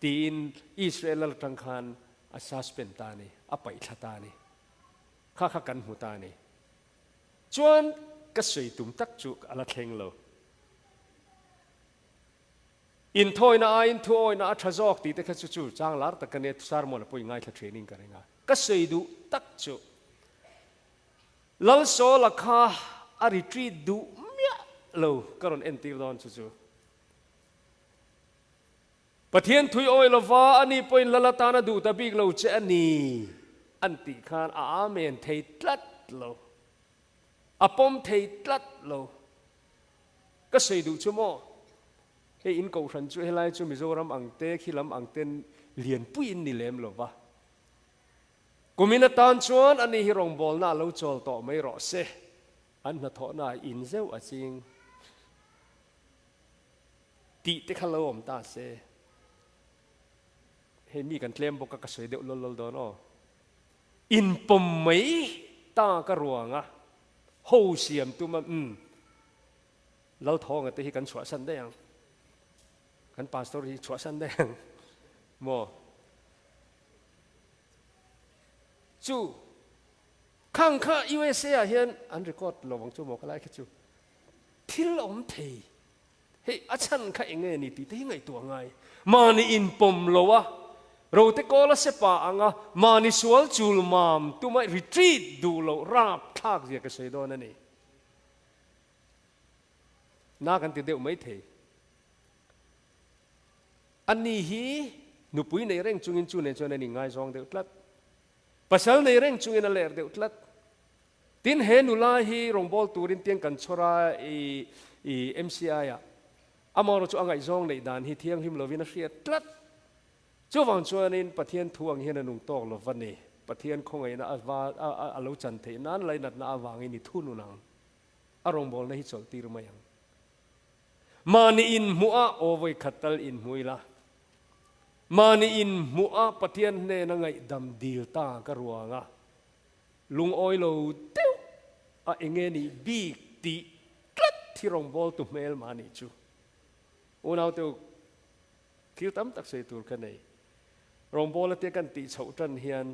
tiin Israel lal atang khan a suspend ta a ni, a paihthla ta a ni. Kha kha kan hmu ta a ni. Chuan ka sawi tum tak chu a la thleng lo. Inthawina aiin thuawina a tha zawk tih te kha chu chu chang lar tak ka nia, sermon a pawh i ngaithla thin in ka ring a. Ka sawi duh tak chu. Lalsawla kha a retreat duh miah lo ka rawn entir dawn chu chu. Pathian thui awi lova ani pawhin lal atana duh ta bik lo che a ni an tih khan a amen thei tlat lo. A pawm thei tlat lo. Ka sawi duh chu maw? Hei in kohhran chu helai chu Mizoram ang te khi lam ang ten lianpui in ni lem lova. Kumin atan chuan ani hi rawngbawlna a lo chawl tawh mai rawh se. An hnathawhna ah in zeuh a ching tih te kha lo awm ta se. Hei mi kan tlem bawk a ka sawi deuh lawl lawl dawn aw. Inpawm mai ta ka ruang a ho siam tum a umm Lalthawnga te hi kan chhuahsan daih ang. Kan pastor hi chhuahsan daih ang maw? Chu khang kha USA ah hian an record lo ang chu maw ka lai kha chu thil awm thei hei a chhan kha eng nge ni tih te hi ngaihtuah ngai mahni inpawm lo a rote kawl a sepa anga mahni sual chul mam tuma retreat duh loh rap thlak zia ka sawi dawn a ni na kan ti deuh mai thei. Ani hi nupui nei reng chungin chu nen chuan a ingaizawng deuh tlat. Pasal nei reng chungin a ler deuh tlat. Tin, he nula hi rawngbâwl turin tiang kan chhawr a i i MCI-ah. Amaherawhchu a ngaihzawng neih dan hi thianghlim lovin a hriat tlat. Chuvang chuanin Pathian thu ang hian a nung tawk lo va ni. Pathian khawngaihna a va a a lo chan theih nan lainatna avangin i thunun ang. A rawngbawlna hi chawlhtir mai ang. Mahni inhmuh a aw vawi khat tal inhmu ila, mahni inhmuh a Pathian hnena ngaihdam dil ta ka ruang a, lungawi lo deuh a enge nih bik tih tlat hi rawngbawltu hmel mah nih chu. Unaute u, thil tam tak sawi tur ka nei. Rawngbawla te kan tih chhoh tan hian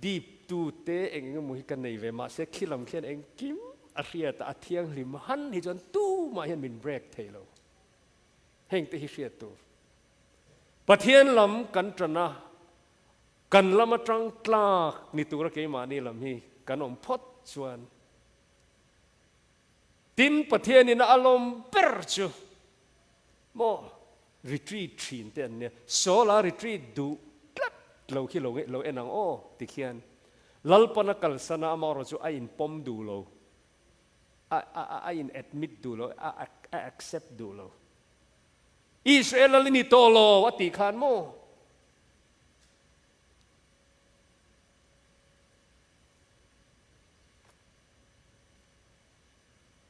Deep tu te eng eng emaw hi ka nei ve mahse khi lam khian engkim a hriat a, a thianghlim han hi chuan tumah hian min break thei lo. Heng te hi hriat tur. Pathian lam kan tan a, kan lam atang tlak ni tura keimahni lam hi kan awm phawt chuan tin Pathianin a lawm ber chu Maw retreat thin te an nia, Saul-a retreat duh tlat lo khi lo lo en ang aw ti khian Lalpan a kalsan a, amaherawh chu a inpawm duh lo, a a a in admit duh lo, a a accept duh lo. Israel lal i ni tawh lo a tih khan maw?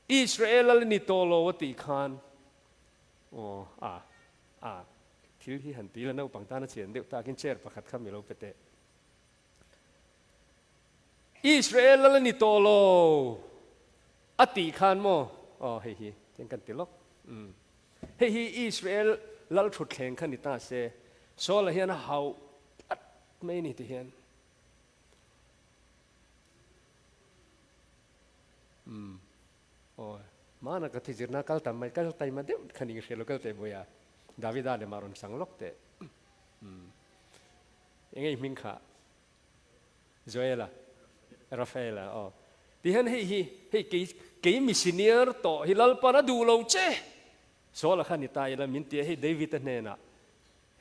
Israel lal i ni tawh lo a tih khan aw a a thil hi han ti ila naupang tana chian deuh takin chair pakhat kha mi lo pe teh. Israel lal a ni tawh lo a tih khan maw aw hei hi tiang kan ti lawk umm hei hi Israel lal thutthleng kha ni ta se Saul-a hian a hauh tlat mai a ni ti hian. Umm aw mana ka thizirna kal tam mai kal taima deuh kha ning hria lo kal teh buai a Davida leh mah rawn sang lawk teh umm enge i hming kha Joela Rafaela aw ti hian hei hi hei kei kei mi senior tawh hi Lalpan a duh lo che Saul-a kha ni ta ila min ti a hei David-a hnenah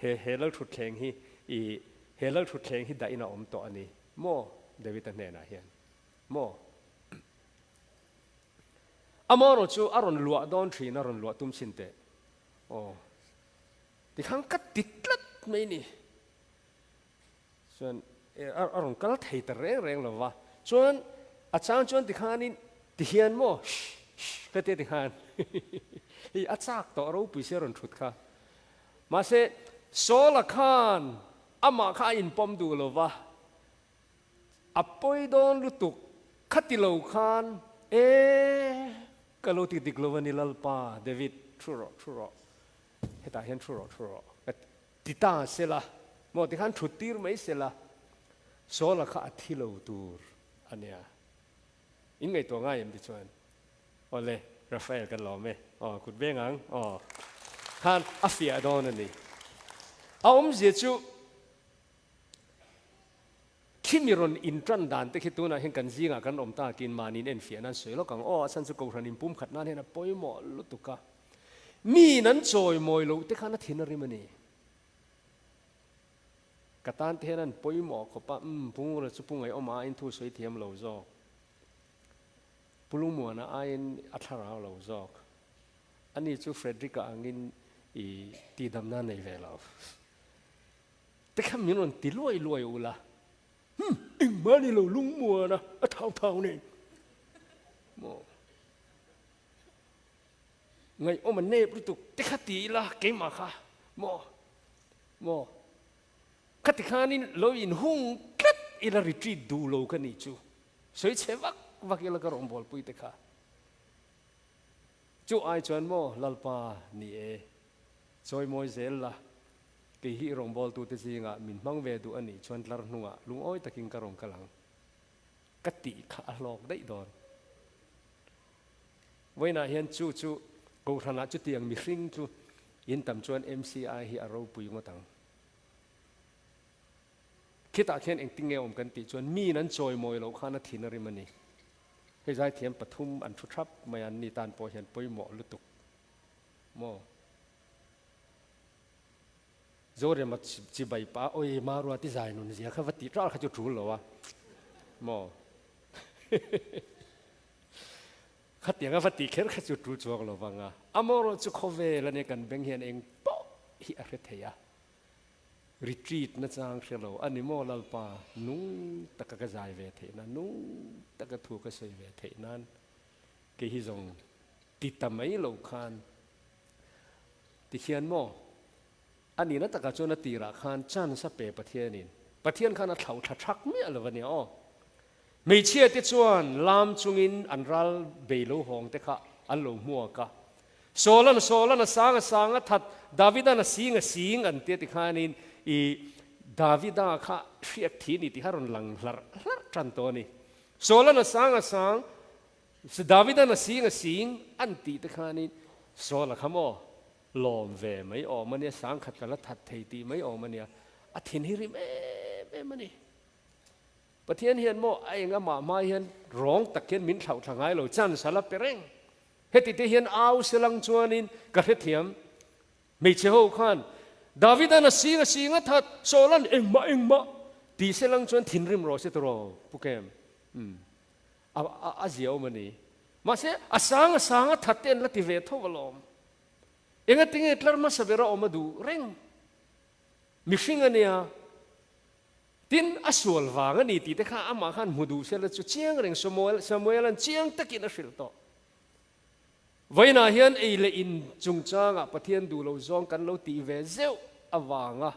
He he lalthutthleng hi i he lalthutthleng hi dahin a awm tawh a ni maw David-a hnenah hian maw? Amaherawh chu a rawn luah dawn thin a rawn luah tum chhin teh aw tikhan ka ti tlat mai ni chuan a rawn kal thei ta reng reng lo va chuan a chang chuan tikhanin tihian maw shh shh ka tia tikhan hei a chak tawh ropui sia rawn thut kha Mahse, Saul-a khan amah kha a inpawm duh lo va, a pawi dawn lutuk khati lo khan, E, ka lo ti dik lo a ni Lalpa, David, thu rawh, thu rawh, hetah hian thu rawh, thu rawh, ka ti ta sela, maw tikhan thut tir mai sela, Saul-a kha a thi lo tur a nia. In ngaihtuah ngai em tichuan? Awle, Raphael kan lawm e. Aw, kut veng ang. Aw, khan a fiah dawn a ni. A awmzia chu Khimi rawn inṭan dan te khi tunah hian kan zingah kan awm takin mahniin enfiah nan sawi lawk ang aw, a chhan chu Kohhran inpumkhat nan hian a pawimawh lutuk a. Miin an chawimawi loh te khan a thin a rim a ni. Ka tan te hian an pawimawh khawp a, umm Pungura chu Pu Ngaihawma aiin thu sawi thiam lo zawk, Pu Lungmuana aiin a thlarau lo zawk, ani chu Frederick-a angin i tihdamna a nei ve lo. Te kha min rawn ti luai luai ula, Humm, engmah ni lo Lungmuana a thau thau nen maw? Ngaihawm a nep lutuk te kha ti ila keimah kha maw? Maw? Khati khanin lo inhung tlat ila retreat duh lo ka nih chu. Sawi chhe vak vak ila ka rawngbawlpui te kha. Chu ai chuan maw Lalpa ni e, chawimawi zel la, kei hi i rawngbawltute zingah min hmang ve duh a nih chuan tlar hnungah lungawi takin ka rawn kal ang. Ka tih kha a hlawk daih dawn. Vawiinah hian chu chu Kohhranah chutiang mihring chu in tam chuan MCI hi a ropui ngawt ang. Khitah khian engtin nge awm kan tih chuan miin an chawimawi loh khan a thin a rim a ni. Hei zaithiam pathum an thu thap mai a, anni tan pawh hian pawimawh lutuk maw? Zorema chibai pa awi Marua ti zai nun zia kha va tih ṭal kha chu ṭul lo a maw? Khatiang a va tih kher kha chu ṭul chuang lo vang a, amaherawh chu khawvel a nia kan beng hian eng pawh hi a hre thei a. Retreat na chang hre lo a ni maw Lalpa, nung taka ka zai ve theih nan, nung taka thu ka sawi ve theih nan kei hi zawng ti ta mai lo khan ti khian maw a nihna takah chuan a tirah khan chance a pe Pathianin, Pathian khan a thlauh thla thak miah lo a nia aw. Hmeichhia te chuan lam chungin an ral bei lo hawng te kha an lo hmuak a. Sawlan Sawlan a sang a sang a that, Davidan a sing a sing an tia tikhanin i Davida kha hriak thi ni tih kha rawn lang hlarh hlarh tan tawh a ni. Sawlan a sang a sang, Davidan a sing a sing an tih te khanin Sawla kha maw lawm ve mai awm a nia, sang khat ka la that thei tih mai awm a nia, a thin hi rim em em a ni. Pathian hian maw a eng amah hma hian rawng tak hian min thlauh thla ngai lo, chance a la pe reng. Heti te hian au selang chuanin ka hrethiam. Hmeichhe ho khan Davidan a sing a sing a that, Sawlan engmah engmah ti selang chuan thinrim rawh se tiraw Pu Kem. Umm a a a zia awm a ni. Mahse a sang a sang a that te an la ti ve tho alawm. Engatinge tlar hmasa ber a awm a duh reng. Mihring a nia. Tin, a sual vang a ni tih te kha amah khan hmu duh sela chu chiang reng Samuel, Samuela'n chiang takin a hrilh tawh. Vawiinah hian ei leh in chungchangah Pathian duh lo zawng kan lo tih ve zeuh avanga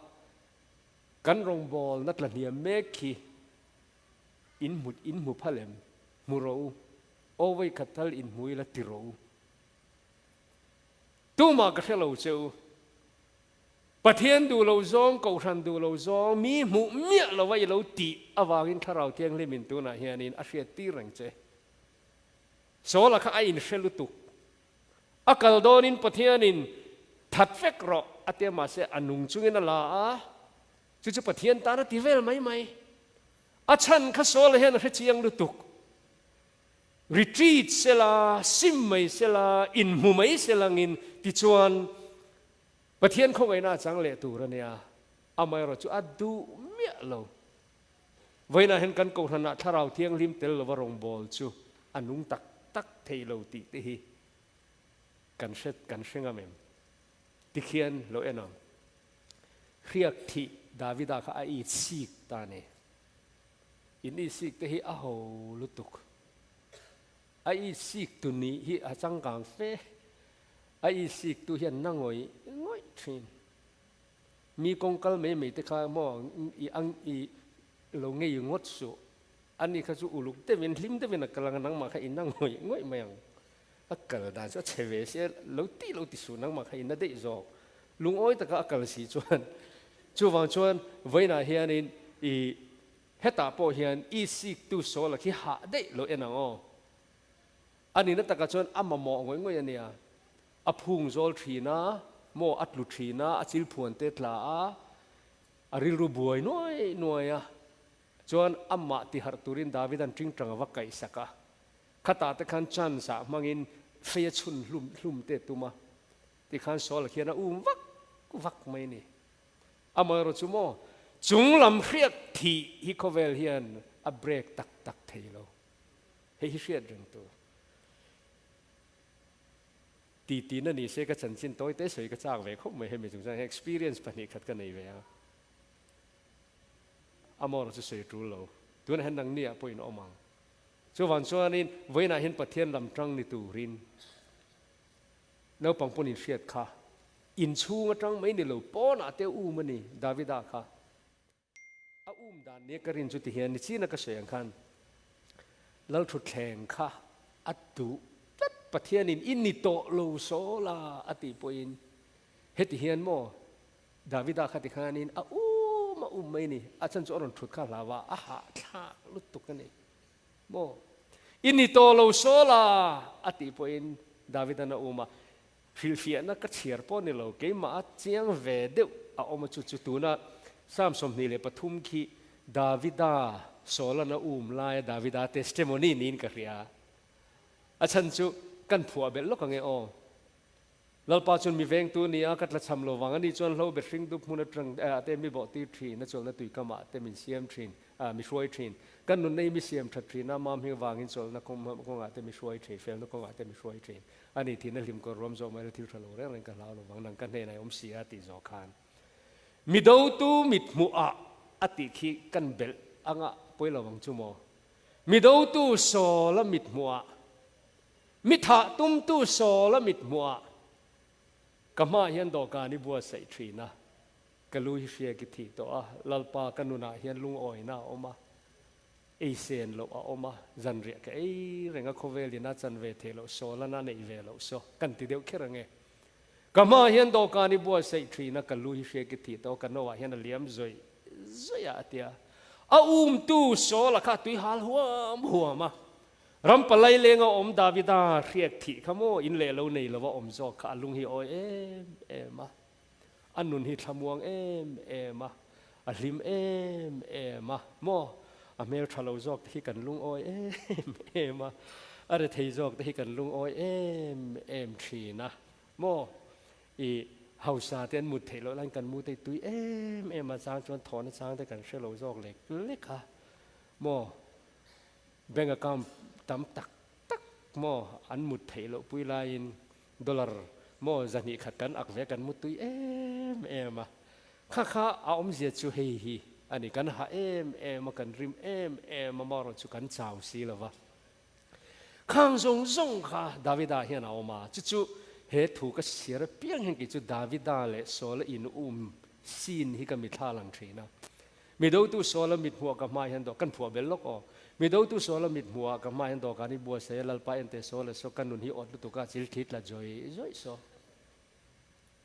kan rawngbawlna tla hniam mek khi in hmu, in hmu phal em? Hmu rawh u. Aw vawikhat thal in hmu ila ti rawh u. Tumah ka hre lo che u. Pathian duh lo zawng, Kohhran duh lo zawng, mi hmuh miah lova i lo tih avangin Thlarau Thianghlimin tunah hianin a hriat tir reng che. Saula kha a inhre lutuk. A kal dawnin Pathianin that vek rawh a tia mahse a nung chungin a la a, chu chu Pathian tan a ti vel mai mai. A chhan kha Saula hian a hre chiang lutuk. Retreat sela, sim mai sela, inhmu mai selangin tichuan Pathian khawngaihna a chang leh tur a nia, amaherawh chu a duh miah lo. Vawiinah hian kan Kohhranah Thlarau Thianghlim tel lova rawngbâwl chu a nung tak tak thei lo tih te hi kan hre kan hre ngam em? Tikhian lo en ang. Hriak thih Davida kha a itsik ta a ni. In itsik te hi a ho lutuk. A itsik tu nih hi a changkang fe. A isik tu hian na ngawih ngawih thin. Mi kawng kal mai mai te kha maw i ang i lo ngei ngawt suh. Ani kha chu uluk deuhin hlim deuhin a kal ang a, nangmah kha i na ngawih ngawih mai ang. A kal dan chu a chhe ve sia, lo tih lo ti suh nangmah kha i na daih zawk. Lungawi taka a kal si chuan chuvang chuan vawiinah hianin i hetah pawh hian isik tu sawl a khi hah daih lo en ang aw. A nihna takah chuan a mamawh ngawih ngawih a nia. A phung zawl thin a, maw a tlu thin a, a chil phuan te tla a, a rilru buai nuai nuai a. Chuan amah tiharh turin Davida'n ṭingṭang a va kaihsak a. Khatah te khan chance ah hmangin fei a chhun hlum hlum te tum a. Tikhan Saul khian a um vak vak mai ni. Amaherawh chu maw, chung lam hriat thih hi khawvel hian a break tak tak thei lo. Hei hi hriat reng tur. Ti tina ni se ka chanchin tawi te sawi ka chak ve khawp mai hemi chungchang hian experience 2 khat ka nei ve a. Amaherawh chu sawi tul lo. Tunah hian nangni ah pawh in awm ang. Chuvang chuanin vawiinah hian Pathian lam tang ni turin naupang pawn in hriat kha inchhung atang mai ni lo pawnah te um a ni Davida kha. A um dan nia ka rin chu ti hian nichina ka sawi ang khan Lalthutthleng kha a duh tlat Pathianin i ni tawh lo sawl a a tih pawhin heti hian maw Davida kha ti khanin a um a um mai ni a chan chu a rawn thut kha hlau a a hahthlak lutuk a ni maw i ni tawh lo sawl a a tih pawhin Davidan a um a Hrilhfiahna ka chhiar pawh ni lo, keimah a chiang ve deuh a awm a chu chu tuna Psalm 23 khi Davida Saulana um laia Davida testimony niin ka hria. A chhan chu kan phuah belh lawk ang e aw. Lalpa chuan mi vengtu a ni a, ka tlachham lo vang a ni chuan hlo be hring dup hmun atang ah te mi bawh tir thin, a chawlhna tuikamah te min siam thin. Mi hruai thin. Kan nunna hi mi siam that thin a, mam hming avangin chawlhna kawngah te mi hruai thin, felna kawngah te mi hruai thin. A ni thin a hlim kawr ruam zawh mai la thil tha lo reng reng ka hlau lo vang, nang ka hnenah i awm si a tih zawh khan. Mi dotu mit hmuh ah a tih khi kan belh anga pawi lo vang chu maw? Mi dotu Saul a mit hmuh ah, mi thah tumtu Saul a mit hmuh ah ka hmaah hian dawhkan i buatsaih thin a. Ka lu hi hria ki thih tawh a, Lalpa ka nunah hian lungawina a awm a, ei sen loh a awm a, zanriah ka ei reng a, khawvel ina chan ve theih loh sawlana neih ve loh saw kan ti deuh kher ange. Ka hmaah hian dawhkan i buatsaih thin a, ka lu hi hria ki thih tawh a, ka noah hian a liam zawih zawih a a ti a. A umtu Sawla kha a tui hal huam huam a, ram palai lenga awm Davida hriak thih kha maw in leh lo nei lova awm zawk kha a lung hi a awi em em a. A nun hi thlamuang em em a, a hlim em em a, maw? A hmel tha lo zawk te hi kan lungawi em em a, a rethei zawk te hi kan lungawi em em thin a, maw? I hausa te an mut theih loh laiin kan mu te tui em em a, chang chuan thawhna chang te kan hre lo zawk lek lek a, maw? Bank account tam tak tak maw an mut theih loh pui laiin Dollar maw 200 kan ak ve kan mutui em em a, kha kha a awmzia chu hei hi a ni, kan hah em em a, kan rim em em a, marawh chu kan chau si lo va. Khang zawng zawng kha Davida hian a awm a, chu chu he thu ka chhiar apiang hian kei chu Davida leh Saula in um scene hi ka mithla lang thin a. Mi dotu Saula mit hmuah ka hmai hian dawh kan phuah bel lawk aw. Mi dotu Saula mit hmuah ka hmai hian dawhkan i buatsaih a, Lalpa ente Saula saw ka nun hi awt lutuk a, chil thli tla zawih zawih saw.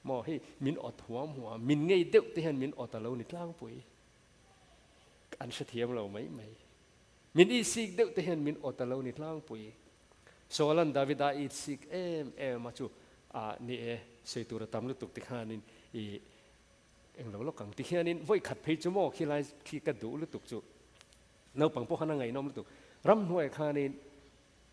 Maw hei min awt huam huam, min ngei deuh te hian min awt a lo ni tlangpui. An hrethiam lo mai mai. Min ihsik deuh te hian min awt a lo ni tlangpui. Saula'n Davida a itsik em em a chu a ni e, sawi tur a tam lutuk tikhanin i Englo lawk ang ti hianin vawi khat phei chu maw khilai khi ka duh lutuk chu naupang pawh khan a ngaihnawm lutuk. Ramhnuaiah khanin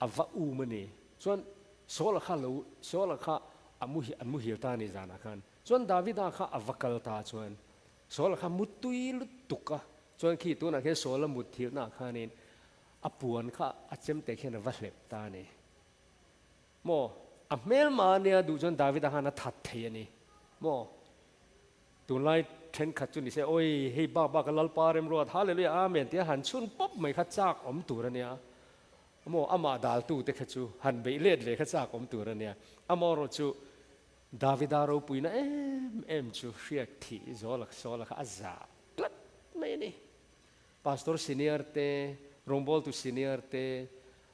a va um a ni. Chuan Saula kha lo Saula kha a muhil an muhil ta a ni zanah khan. Chuan Davida kha a va kal ta chuan Saula kha mutui lutuk a. Chuan khi tunah khian Saula mutthilhnaah khanin a puan kha a chemte khian a va hlep ta a ni. Maw? A hmelma a nia duh chuan Davida khan a that thei a ni. Maw? Tunlai thenkhat chu ni se, Awi, hei bak bak a Lalpa remruat, Hallelujah, Amen tia han chhun pawp mai kha chak awm tur a nia. Maw? Amah daltu te kha chu han beih let ve kha chak awm tur a nia. Amaherawh chu Davida ropuina em em chu hriat thih zawla sawla kha a zah tlat mai a ni. Pastor senior te, rawngbawltu senior te,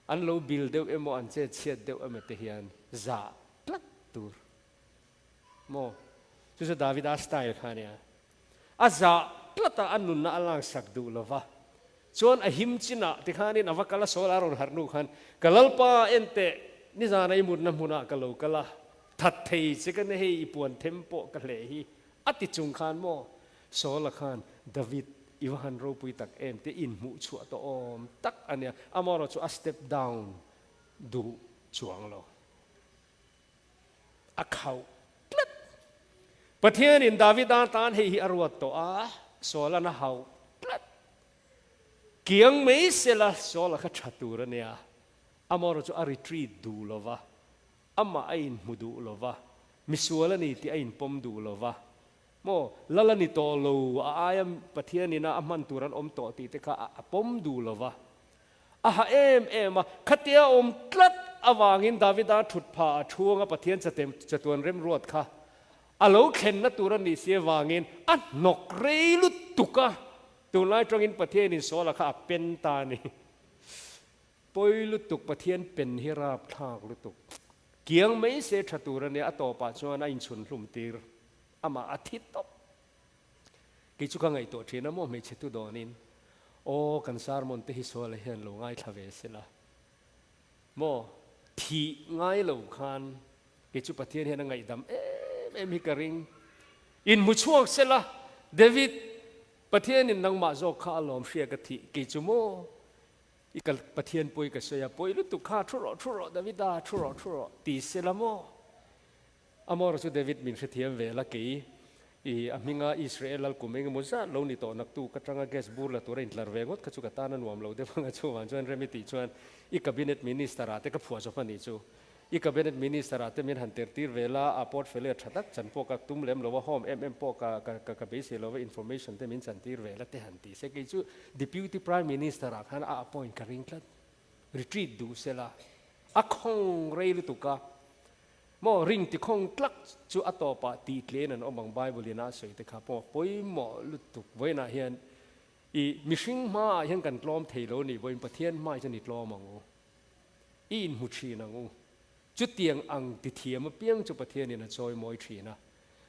An lo bil deuh emaw an chet chhiat deuh emaw te hian zah tlat tur maw? Chu chu Davida style kha a nia. A zah tlat a, a nunna a laksak duh lo va. Chuan a him chinah tikhanin a va kal a, Saul a rawn harh hnu khan, Ka Lalpa en teh, nizana i mutna hmunah ka lo kal a, that thei che ka ni hei i puan them pawh ka hleh hi a ti chung khan maw? Saul-a khan David. i va han ropui tak em te inhmuh chhuah tawh awm tak a nia. Amaherawhchu a step down duh chuang lo. A khauh tlat. Pathianin Davida tan hei hi a ruat tawh a, Saula'n a hauh tlat. Kiang mai sela Saula kha tha tur a nia. Amaherawhchu a retreat duh lo va, amah a inhmu duh lo va, misual a ni tih a inpawm duh lo va, maw, lal a ni tawh lo, a aia Pathianin a hman tur an awm tawh tih te kha a pawm duh lo va. A ha em em a, khatia awm tlat avangin Davida thut pha a chhunga Pathian chatuan remruat kha a lo thlenna tur a nih si avangin a hnawk rei lutuk a, tunlai tangin Pathianin Saula kha a pen ta a ni. Pawi lutuk Pathian pen hi rapthlak lutuk. Kiang mai se tha tur a nia, a tawpah chuan a inchhun hlum tir amah a thi tawp. Kei chu ka ngaihtuah thin a maw hmeichhe tu dawnin aw kan sermon te hi suala hian lo ngaithla ve sela maw thih ngai lo khan kei chu Pathian hian a ngaihdam em em hi ka ring in hmu chhuak sela David Pathianin nangmah zawk kha a lawm hria ka thih kei chu maw i ka Pathian pawi ka sawi a pawi lutuk kha thu rawh thu rawh Davida thu rawh thu rawh ti sela maw Amor chu David min hrethiam ve la kei i a hminga Israel lal kum engemaw zat lo ni tawh naktu ka tanga gas bur la tura intlar ve ngawt kha chu ka tan a nuam lo deuh anga chuvang chuan rem i tih chuan i cabinet minister ah te ka phuah zawk a nih chu. I cabinet minister ah te min han tir tir ve la a portfolio tha tak chan pawh ka tum lem lo a home em em pawh ka ka ka beisei lo va information te min chan tir ve la te han ti se kei chu deputy prime minister ah khan a appoint ka ring tlat retreat duh se la a khawng rei lutuk a Maw ring ti khawng tlak chu a tawpah tih tlen an awm ang Bible in a sawi te kha pawh pawimawh lutuk vawiinah hian i mihring hmaah hian kan tlawm thei lo ni vawiin Pathian hmaah chuan i tlawm ang u i inhmu thin ang u chutiang ang ti thiam apiang chu Pathian in a chawi mawi thin a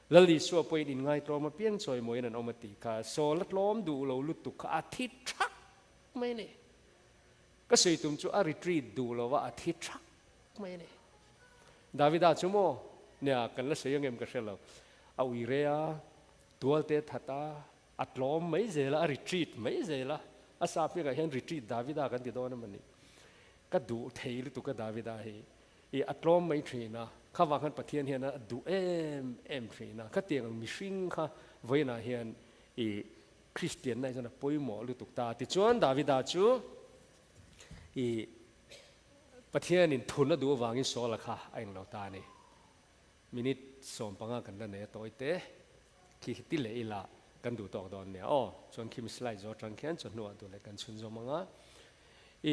Lal Isua pawhin inngaitlawm apiang chawi mawiin an awm a tih kha Saul a tlawm duh lo lutuk kha a thi thak mai a ni ka sawi tum chu a retreat duh lo va a thi thak mai a ni. Davida chu maw nia kan la sawi angem ka hre lo. A ui re a, tual te that a, a tlawm mai zel a, a retreat mai zel a. A sap hmingah hian retreat Davida kan ti dawn a mawni. Ka duh thei lutuk a Davida hi. I a tlawm mai thin a, kha vang khan Pathian hian a duh em em thin a. Khatiang ang mihring kha vawiinah hian i Kristianna hi chuan a pawimawh lutuk ta. Tichuan Davida chu i Pathianin thun a duh avangin Saula kha a englo ta a ni. Minute 15 kan la nei a tawi te khi khi ti leh ila kan duh tawk dawn nia aw. Chuan khimi slide zawh atang khian chawhnuah duh leh kan chhunzawm ang a.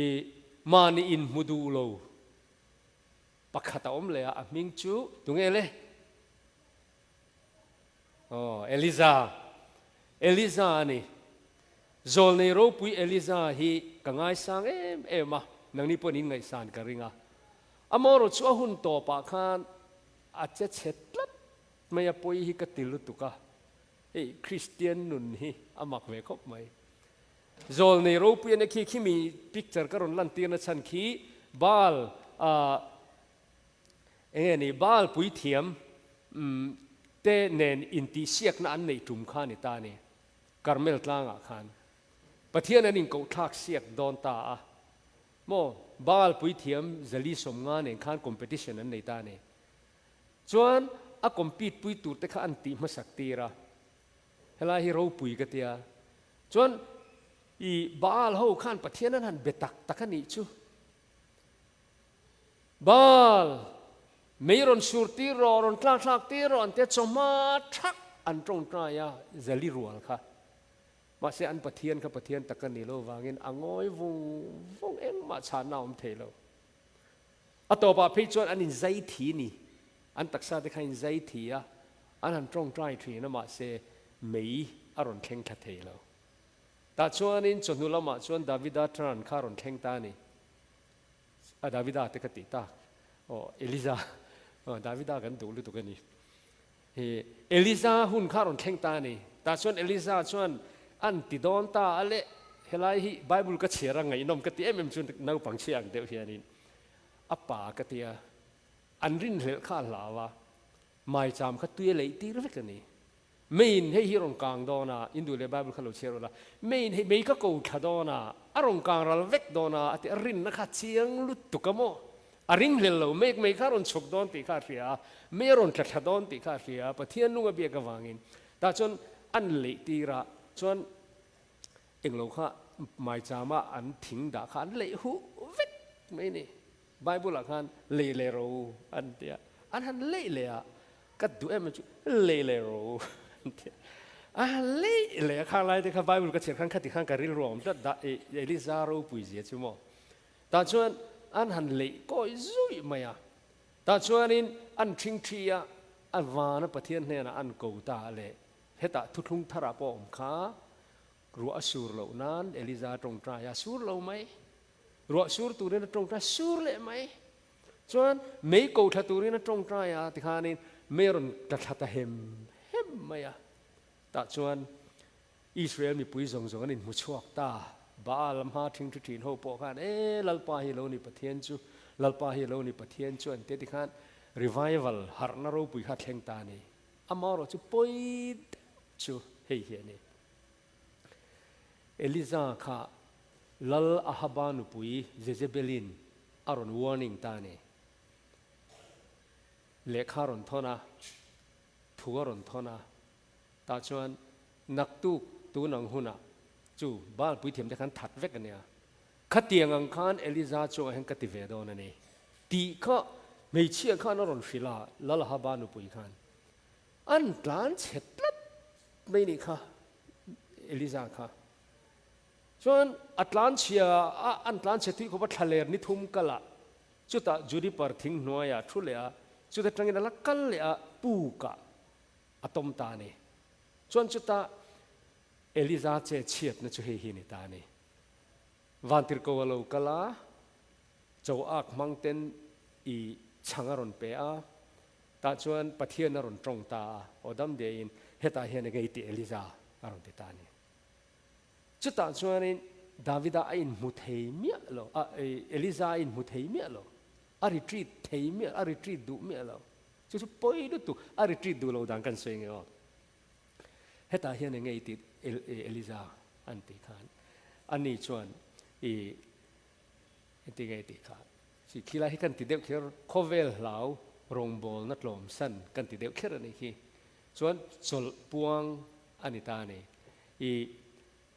I mahni inhmu duh lo pakhat a awm leh a, a hming chu tunge le? Aw, Eliza. Eliza a ni. Zawlnei ropui Eliza hi ka ngaisang em em a, nangni pawhin in ngaihsan ka ring a. Amaherawh chu a hun tawpah khan a che chhe tlat mai a, pawi hi ka ti lutuk a. Hei Kristian nun hi a mak ve khawp mai. Zawlnei ropui a nia khi, khimi picture ka rawn lantirna chhan khi Baal ah Enge ni, Baal puithiam te nen intihsiakna an neih tum kha a ni ta a ni, Karmel tlangah khan. Pathian an inkohthlak siak dawn ta a, maw, Baal puithiam zali 50 nen khan competition an nei ta a ni. Chuan a compete pui tur te kha an tih hmasak tir a, helai hi ropui ka tia. Chuan i Baal ho khan Pathian an han be tak tak a nih chu. Baal, mei rawn sur tir rawh, rawn tlak thlak tir rawh an tia chawhma thak an tawngtai a, zali rual kha. Mahse an Pathian kha Pathian tak a ni lo vangin a ngawi vung vung engmah chhanna a awm thei lo. A tawpah phei chuan an inzai thi ni, an taksa te kha inzai thi a, an han tawngtai thin a mahse mei a rawn thleng thla thei lo. Tah chuanin chawhnu lamah chuan Davida turn kha a rawn thleng ta a ni. A Davida te ka tih tak aw Eliza aw Davida kan duh lutuk a ni. He Eliza hun kha rawn thleng ta a ni. Tah chuan Eliza chuan an ti dawn ta a le helai hi Bible ka chhiar a ngaihnawm ka ti em em chu naupang chhia ang deuh hianin a pa ka tia an rinhlelh kha a hlau a maicham kha tui a leih tir vek a ni. Meiin hei hi a rawn kang dawn a, in duh leh Bible kha lo chhiar ula, meiin hei mei ka ko thla dawn a, a rawn kang ral vek dawn a, a ti a, rinna kha a chiang lutuk a maw? A ringhlel lo, mei mei kha a rawn chhuk dawn tih kha a hria a, mei a rawn tla thla dawn tih kha a hria a, Pathian nung a biak avangin. Tah chuan an leih tir a, chuan englo kha maichama an thing dah kha an leih huh vek mai a ni. Bible ah khan lei leh ro an ti a, an han leih leh a, ka duh em chu lei leh ro an ti a, an han leih leh a, khang lai te kha Bible ka chhiar khan khati khan ka rilru a awm tlat dah e Eliza ropui zia chu maw. Tah chuan an han leih kawi zuih mai a, tah chuanin an ṭhing ṭhi a, a vana Pathian hnenah an ko ta leh hetah thuthlung tharah pawh a awm kha, ruah a sur loh nan Eliza ṭawngṭai a sur lo mai. Ruah sur turin a tawngtai sur leh mai. Chuan mei ko thla turin a tawngtai a tikhanin mei a rawn tla thla ta hem hem mai a. Tah chuan Israel mipui zawng zawng an inhmu chhuak ta. Baal a hma thing thi thin ho pawh khan e Lalpa hi lo ni Pathian chu, Lalpa hi lo ni Pathian chu an ti a tikhan revival harhna ropui kha a thleng ta a ni. Amaherawhchu pawi deuh chu hei hi a ni. Eliza kha Lal Ahaba nupui Jezebelin a rawn warning ta a ni. Lehkha a rawn thawn a, thu a rawn thawn a, tah chuan naktuk tun ang hunah chu Baal puithiam te khan that vek a nia. Khatiang ang khan Eliza chungah hian ka ti ve dawn a ni tih kha hmeichhia khan a rawn hrilh a, Lal Ahaba nupui khan. An tlan chhe tlat mai nih kha Eliza kha. Chuan a tlan chhia a, an tlan chhe tui khawp a thlaler ni thum kal a, chutah juniper thing hnuaiah thu leh a, chuta tangin a la kal leh a, pukah a tawm ta a ni. Chuan chutah Eliza che chhiatna chu hei hi a ni ta a ni. Vantirhko a lo kal a, cho ak hmang ten i chhang a rawn pe a, Tah chuan Pathian a rawn tawng ta a, aw dam deiin, Hetah hian enge i tih Eliza? a rawn ti ta a ni. Chutah chuanin Davida a inhmu thei miah lo, a, Eliza a inhmu thei miah lo, a retreat thei miah, a retreat duh miah lo. Chu chu pawi lutuk, a retreat duh lo dan kan sawi nge aw. Hetah hian enge i tih Eliza? an tih khan, ani chuan i Engti nge tih kha chi khilai hi kan ti deuh kher, khawvel hlau rawngbawlna tlawmsan kan ti deuh kher a nih khi. Chuan chawlh puang a ni ta a ni. I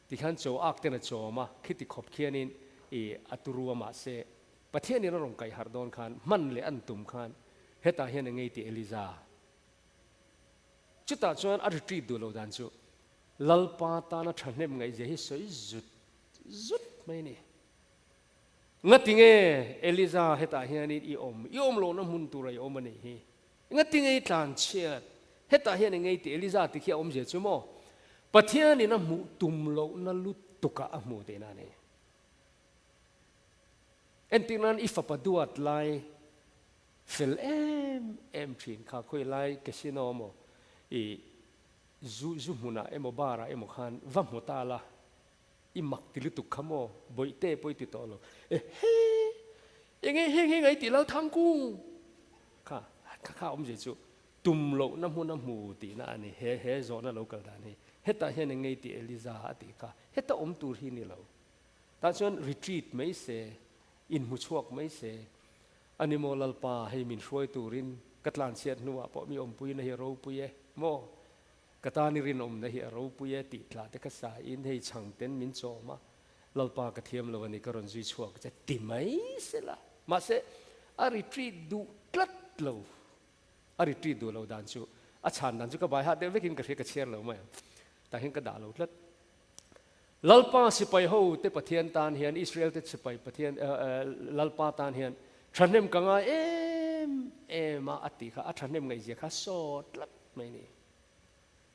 tikhan chaw ak ten a chawm a, khiti khawp khianin i a turu a mahse Pathianin a rawn kaih harh dawn khan hman leh an tum khan hetah hian eng nge i tih Eliza? Chutah chuan a retreat duh loh dan chu Lalpa tana thahnem ngaihzia hi sawi zut zut mai a ni. Ngati nge Eliza hetah hianin i awm? I awm lohna hmun tura i awm a nih hi. Ngati nge i tlan chhiat? Hetah hian eng nge i tih? Eliza ti khi a awmzia chu maw? Pathianin a hmuh tum lohna lutukah a hmu tihna a ni. Entir nan i fapa duat lai fel em em thin kha khawi lai casino maw i zu zu hmunah emaw bar ah emaw khan va hmu ta la I mak ti lutuk kha maw? Bawihte pawh i ti tawh lo. Ehe! Enge heng heng a i tih Lalthangkung? Kha, kha kha awmzia chu tum lohna hmun a hmu tihna a ni. He, he zawhna lo kal dan hi. Hetah hian enge i tih Eliza a tih kha. Heta awm tur hi ni lo. Tah chuan retreat mai se, inhmu chhuak mai se. Ani maw Lalpa, hei min hruai turin ka tlanchhiat hnuah pawh mi awmpuina hi a ropui e maw? Ka tan i rinawmna hi a ropui e tih tla te ka sa in hei chhang ten min chawm a, Lalpa ka thiam lo a ni ka rawn zui chhuak che ti mai sela. Mahse a retreat duh tlat lo, a retreat duh lo dan chu a chhan dan chu ka bai hah deuh vekin ka hria ka chhiar lo mai ang, tah hian ka dah lo tlat. Lalpa sipai ho te Pathian tan hian Israel te sipai Pathian Lalpa tan hian thahnem ka ngai em em a a tih kha a thahnem ngaihzia kha saw tlat mai ni.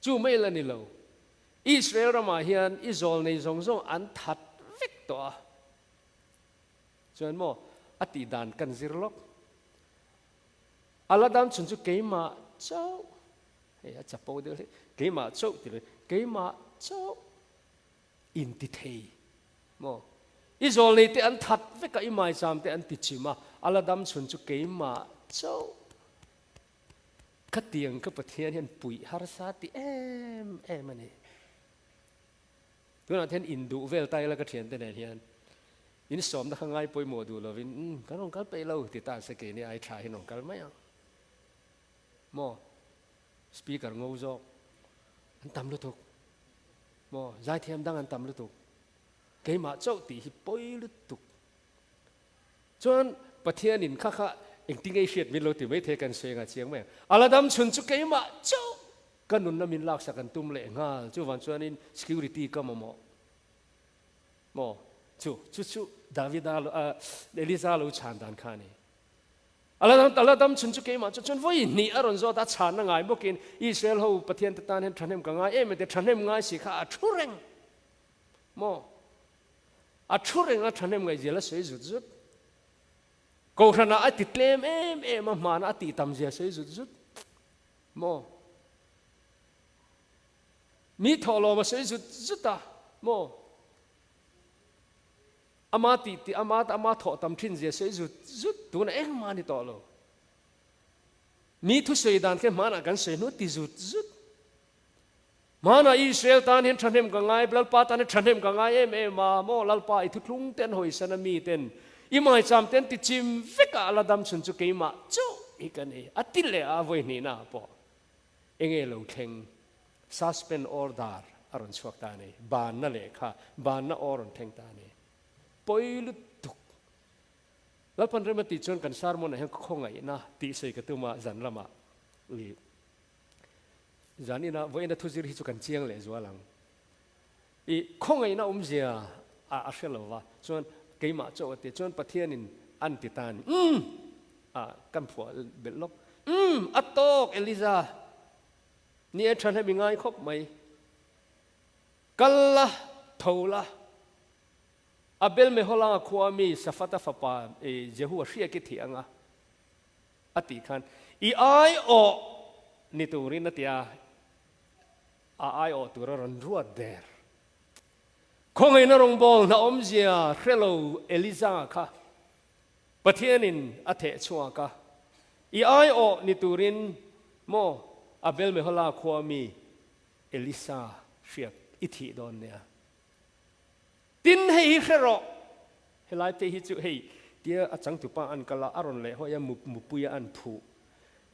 Chu mai la ni lo. Israel ramah hian i zawl nei zawng zawng an that vek tawh a. Chuan maw a tih dan kan zir lawk. A la dam chhun chu keimah chauh hei a chapo deuh hle keimah chauh ti lo keimah chauh in ti thei maw i zawl nei te an that vek a i maicham te an ti chim a a la dam chhun chu keimah chauh. Khatiang ka Pathian hian puih harsa ti em em a ni. Tunah hian induh vel ta ila ka thiante nen hian in sawmna kha ngai pawimawh duh lovin umm kan rawn kal peih lo ti ta se keini ai tha hi rawn kal mai ang maw speaker ngo zawk an tam lutuk maw zaithiam dang an tam lutuk keimah chauh tih hi pawi lutuk Chuan Pathianin kha kha engtin nge i hriat min lo ti mai thei kan sawi anga chiang mai ang. A la dam chhun chu keimah chauh ka nunna min laksak an tum leh nghal. Chuvang chuanin security ka mamawh maw? Chu chu chu Davida Eliza lo chhan dan kha a ni. A la a la dam chhun chu keimah chauh chuan vawi hnih a rawn zawt a, a chhanna ngai bawkin Israel ho Pathian te tan hian thahnem ka ngai em em te, thahnem ngai si kha a thu reng maw? A thu reng a thahnem ngaihzia la sawi zut zut. Kohhranah a ti tlem em em a, hmanah a tih tam zia sawi zut zut. Maw? Mi thawhlawm a sawi zut zut a, maw? Ama tih tih ama ama thawh tam thin zia sawi zut zut tunah engmah a ni tawh lo. Mi thusawi dan kha hmanah kan sawi hnu ti zut zut. Hmanah Israel tan hian thahnem ka ngai, Lalpa tan hian thahnem ka ngai em em a, maw Lalpa i thuthlung ten hawisan a mi ten i maicham ten ti chim vek a, a la dam chhun chu keimah chauh hi ka ni a ti leh a, vawi hnihna ah pawh enge lo thleng suspend order a rawn chhuak ta a ni, banna lehkha banna aw rawn thleng ta a ni, pawi lutuk. Lalpan rem a tih chuan kan sermon ah hian khawngaihna tih sawi ka tum a zan lamah i Zanina vawiina thuzir hi chu kan chiang leh zual ang. I khawngaihna awmzia a a hre lo va, chuan keimah chauh a ti. Chuan Pathianin an ti ta a ni. Umm! A kan phuah belh lawk. Umm! A tawk Eliza! Ni e thahnem i ngai khawp mai. Kal la, tho la. Abel Meholanga khua mi Safata fapa Jehu a hriak i thih ang a. A tih khan, I aiawh ni turin a ti a, a aiawh tur a rawn ruat der. Khawngaihna rawngbâwl hna awmzia hre lo Eliza kha Pathianin a theh chhuak a, I aiawh ni turin maw Abel-mehola khua mi Elisa hriat i thih dawn nia. Tin, hei hi hre rawh, helai phei hi chu hei tia a changtupa an kal a, a rawn leh hawi a, mupui a an phuh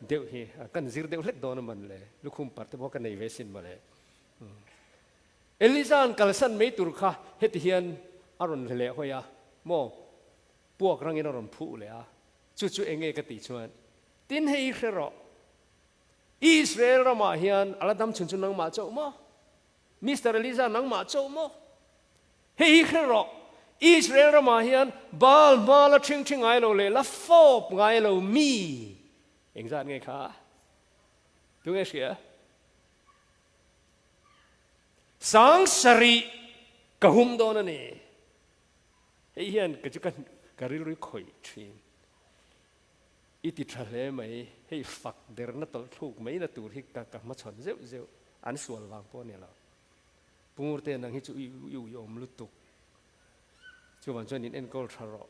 deuh hi kan zir deuh hlek dawn a man le, lukhum par te pawh ka nei ve sin mawle. Eliza an kalsan mai tur kha heti hian a rawn leh hawi a, maw puak rangin a rawn phuh leh a, chu chu enge ka tih chuan, tin hei hi hre rawh, Israel ramah hian a la dam chhun chu nangmah chauh maw? Mister Eliza nangmah chauh maw? Hei hi hre rawh, Israel ramah hian Baal hma la ṭhing ṭhi ngai lo leh la fawp ngai lo mi engzat nge kha? Tunge hria? Sangsarih ka hum dawn a ni. Hei hian ka chu ka rilru khawih ṭhin. I ti tha hle mai, hei fak derna tawlh thluk mai na tur hi ka ka hmachhawn zeuh zeuh, an sual vang pawh a ni lo. Pu Ngurte nang hi chu i i uiawm lutuk, chuvang chuan in enkawl tha rawh,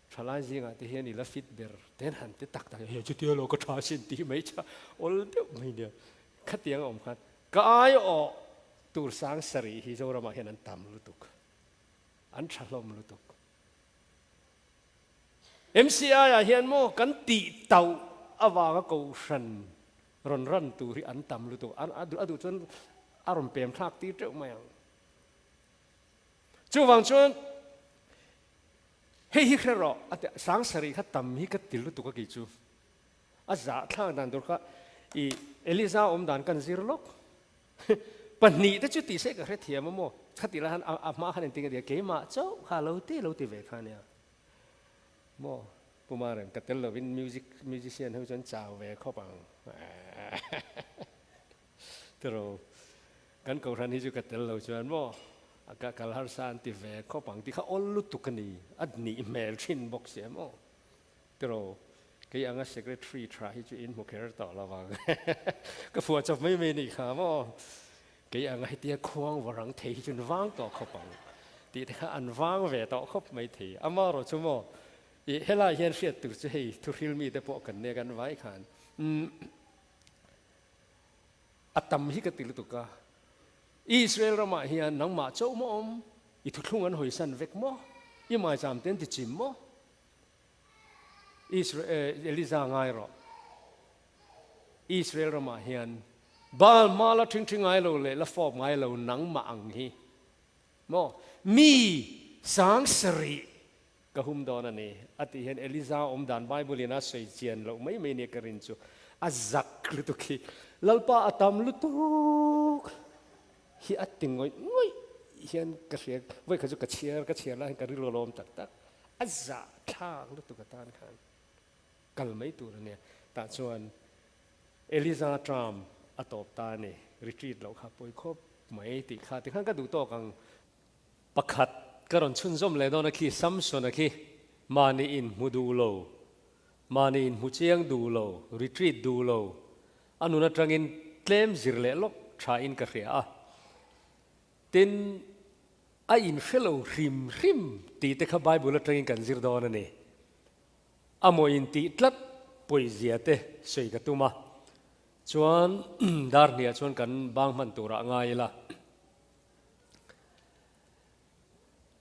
thalai zingah te hian i la fit ber ten han ti tak tak he chutia lo ka tha sin tih mai cha awl deuh mai nia, khatiang a awm khan ka aiawh tur sang sarih hi Zoramah hian an tam lutuk, an tha hlawm lutuk. MCI ah hian maw kan tih tauh avanga kohhran rawn ran tur hi an tam lutuk a, a duh chuan a rawn pem thlak tir teuh mai ang. Chuvang chuan hei hi hre rawh a ti, Sangsarih kha tam hi ka ti lutuk a kei chu. A zah thlak dan tur kha i Eliza awm dan kan zir lawk. Pahnih te chu tih se ka hrethiam a maw? Khatih lai khan a hma khan engtin nge tia keimah chauh kha lo ti lo ti ve kha nia maw? Pu Marem ka tel lovin music musician ho chuan chau ve khawp ang tiraw kan kohhran hi chu ka tel lo chuan maw ka kal harsa an ti ve khawp ang tih kha awl lutuk a ni a nih hmel thin bawk sia maw? Tiraw, kei anga secretary tha hi chu in hmu kher tawh lo vang. Ka fuah chawp mai mai nih kha maw? Kei anga hetia khuang varang thei hi chu an vang tawh khawp ang tih te kha an vang ve tawh khawp mai thei. Amaherawh chu maw, i helai hian hriat tur chu hei thuhril mite pawh kan nia kan vai khan. Umm. A tam hi ka ti lutuk a, Israel ramah hian nangmah chauh maw awm? I thuthlung an hawisan vek maw? I maicham te an ti chim maw? Israel, Eliza ngai rawh. Israel ramah hian Baal hma la ṭhingṭhi ngai lo leh la fawp ngai lo nangmah ang hi maw? Mi 7000 Ka hum dawn a ni, a tih hian Eliza awm dan Bible in a sawi chian loh mai mai nia ka rin chu a zak lutuk hi. Lalpa a tam lutuk hi a ti ngawih ngawih hian ka hria. Vawi kha chu ka chhiar ka chhiar lai hian ka rilru lawm tak tak. A zah thlak lutuk atan khan kal mai tur a nia. Tah chuan Eliza term a tawp ta a ni. Retreat loh kha pawi khawp mai tih kha tikhan ka duh tawk ang. Pakhat ka rawn chhunzawm leh dawn a khi Samson-a khi mahni inhmu duh lo, mahni inhmu chiang duh lo, retreat duh lo, a nun atangin tlem zir leh lawk tha in ka hria a. Tin, a inhre lo hrim hrim tih te kha Bible atangin kan zir dawn a ni. A maw intih tlat pawizia te sawi ka tum a. Chuan dar hniah chuan kan bang hman turah ngai ila.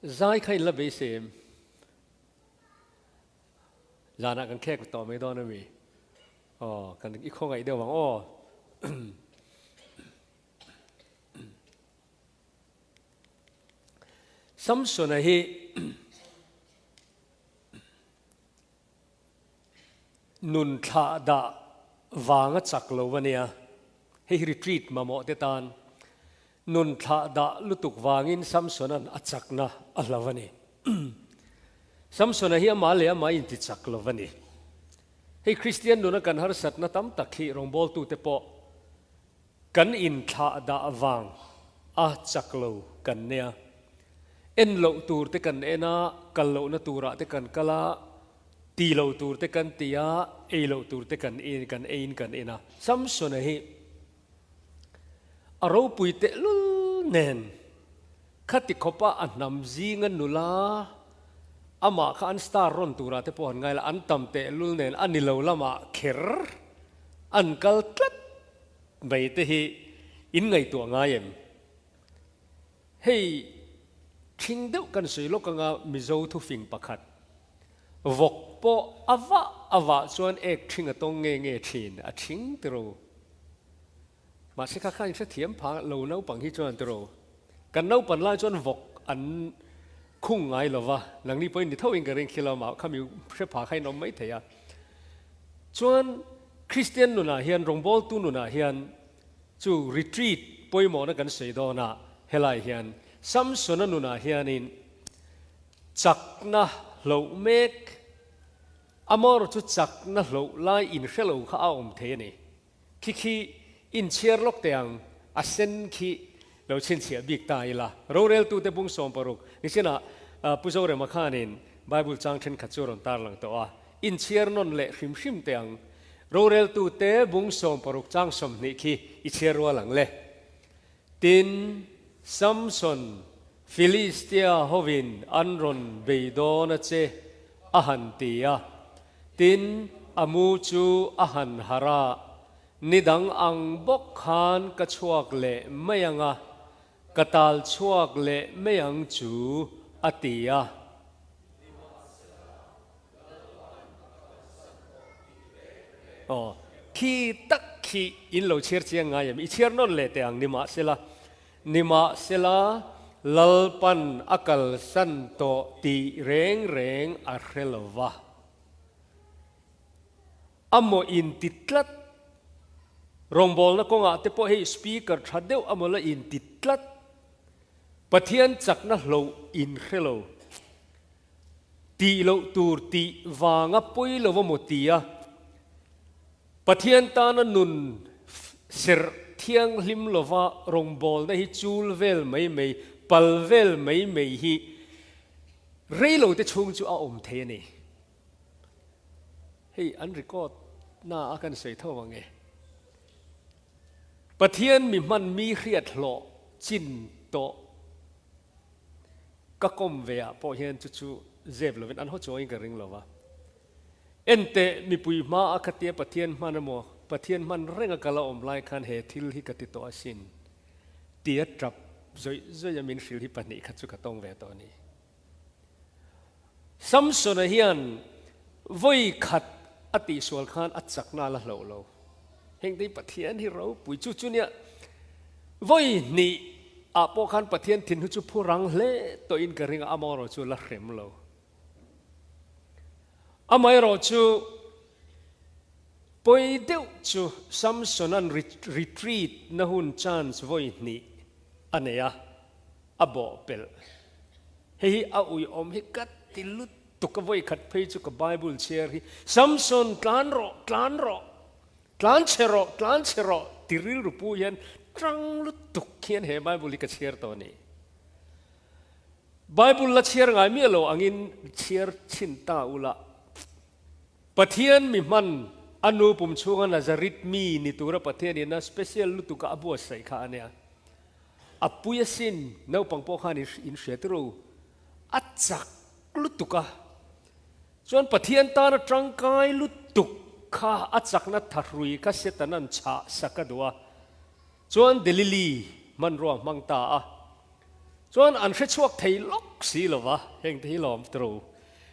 Zai kha in la beisei em? Zanah kan khek tawh mai dawn ami? Aw, kan i khawngaih deuh ang aw. Samsona hi Nun thlah dah vanga chak lo a nia, hei hi retreat mamawh te tan nun thlah dah lutuk vangin Samson-a'n a chakna a hlo a ni. Samson-a hi amah leh amah inti chak lo a ni. Hei Kristian nuna kan harsatna tam tak hi rawngbawltute pawh Kan inthlah dah vang a chak lo kan nia. En loh tur te kan en a, kal lohna turah te kan kal a, ti lo tur te kan ti a, ei loh tur te kan kan eiin kan en a. Samsona hi a ropui tehlul nen khati khawpa a hnam zinga nula amah kha an star rawn turah te pawh han ngai la, an tam tehlul nen a ni lo lamah kher an kal tlat Mai te hi in ngaihtuah ngai em? Hei thing deuh kan sawi lawk anga Mizo thufing pakhat, vawk pawh a vah a vah chuan ek thing a tawng nge nge thin, a thing tiro. Mahse kha kha in hrethiam pha lo naupang hi chuan tiro. Kan naupan lai chuan vawk an khung ngai lo va, nangni pawhin ni tho in ka ring khi lamah khami hre pha kha in awm mai thei a. Chuan Kristian nunah hian rawngbawltu nunah hian chu retreat pawimawhna kan sawi dawn a, helai hian Samsona nunah hianin chakna hloh mek, amaherawhchu chakna hloh lai inhre lo kha a awm thei a ni. Khi khi inchhiar lawk teh ang, a sen khi lo chhinchhiah bik ta ila. Roreltute bung 60 nisinah Pu Zorema khanin Bible chang thenkhat chu a rawn tarlang tawh a, inchhiar nawn leh hrim hrim teh ang. Roreltute bung 60 chang 20 khi i chhiar rual ang le. Tin, Samson, Philistia hovin an rawn bei dawn a che, a han ti a. Tin, a mu chu a han harh a, Ni dang ang bawk khan ka chhuak leh mai ang a, ka tal chhuak leh mai ang chu, a ti a. Aw, khi tak khi in lo chhiar chiang ngai em? I chhiar nawn leh teh ang, nimahsela, nimahsela Lalpan a kalsan tawh tih reng reng a hre lo va. A maw inti tlat. Rawngbawlna kawngah te pawh hei speaker tha deuh a maw la inti tlat. Pathian chakna hloh inhre lo. Tih loh tur tih vanga pawi lo a maw ti a, Pathian tana nun serh thianghlim lova rawngbawlna hi chul vel mai mai, pal vel mai mai hi rei lo te chhung chu a awm thei a ni. Hei an record na a kan sawi tho ang e. Pathian mi hman mi hriat hlawh chin tawh. Ka kawm ve ah pawh hian chu chu zep lovin an haw chuangin ka ring lo va. Enteh mipui hma a khatia Pathian hman emaw Pathian hman renga ka la awm lai khan he thil hi ka ti tawh asin tia tap zawih zawih a min hrilh hi pahnih kha chu ka tawng ve tawh a ni. Samsona hian vawi khat a tihsual khan a chakna a la hloh lo. Heng te hi Pathian hi ropui chu chu nia vawi hnih ah pawh khan Pathian thin hu chu phu rang hle tawhin ka ring a, amaherawh chu la hrem lo. Amaherawh chu pawi deuh chu Samsona'n retreat na hun chance vawi hnih a nei a, a bawh pelh. Hei hi a uiawm hi ka ti lutuk a, vawi khat phei chu ka Bible chhiar hi, Samson tlan rawh, tlan rawh, tlan chhe rawh, tlan chhe rawh ti rilru pu hian tang lutuk hian he Bible hi ka chhiar tawh a ni. Bible la chhiar ngai miah lo angin chhiar chhin ta ula, Pathian mi hman a nu pum chhunga Nazareth mi ni tura Pathian ina special lutuka a buatsaih kha a nia. A pui asin, naupang pawh khan in hria tiro, a chak lutuk a. Chuan Pathian tana tangkai lutuk kha a chakna thahrui kha Setanan chhah sak a duh a. Chuan Delili hmanrua hmang ta a. Chuan an hre chhuak thei lawk si lo va, heng te hi lawm tiro,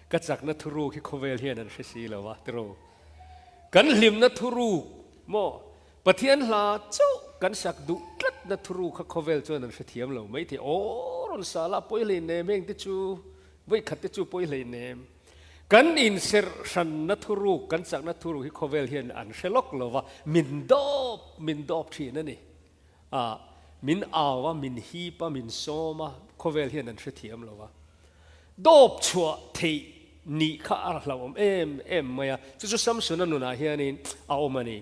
ka chakna thuruk hi khawvel hian an hre si lo va tiro. Kan hlimna thuruk maw Pathian hla chauh kan sak duh tlatna thuruk kha khawvel chuan an hrethiam lo mai thei. Aw rawn sa la pawi hlei nem heng te chu vawi khat te chu pawi hlei nem. Kan inserh hranna thuruk, kan chakna thuruk hi khawvel hian an hre lawk lo va, min dawp min dawp thin a ni. A, min au a, min hip a, min sawm a, khawvel hian an hrethiam lo va. Dawp chhuah theih nih kha a hlauhawm em em mai a, chu chu Samsona nunah hianin a awm a ni.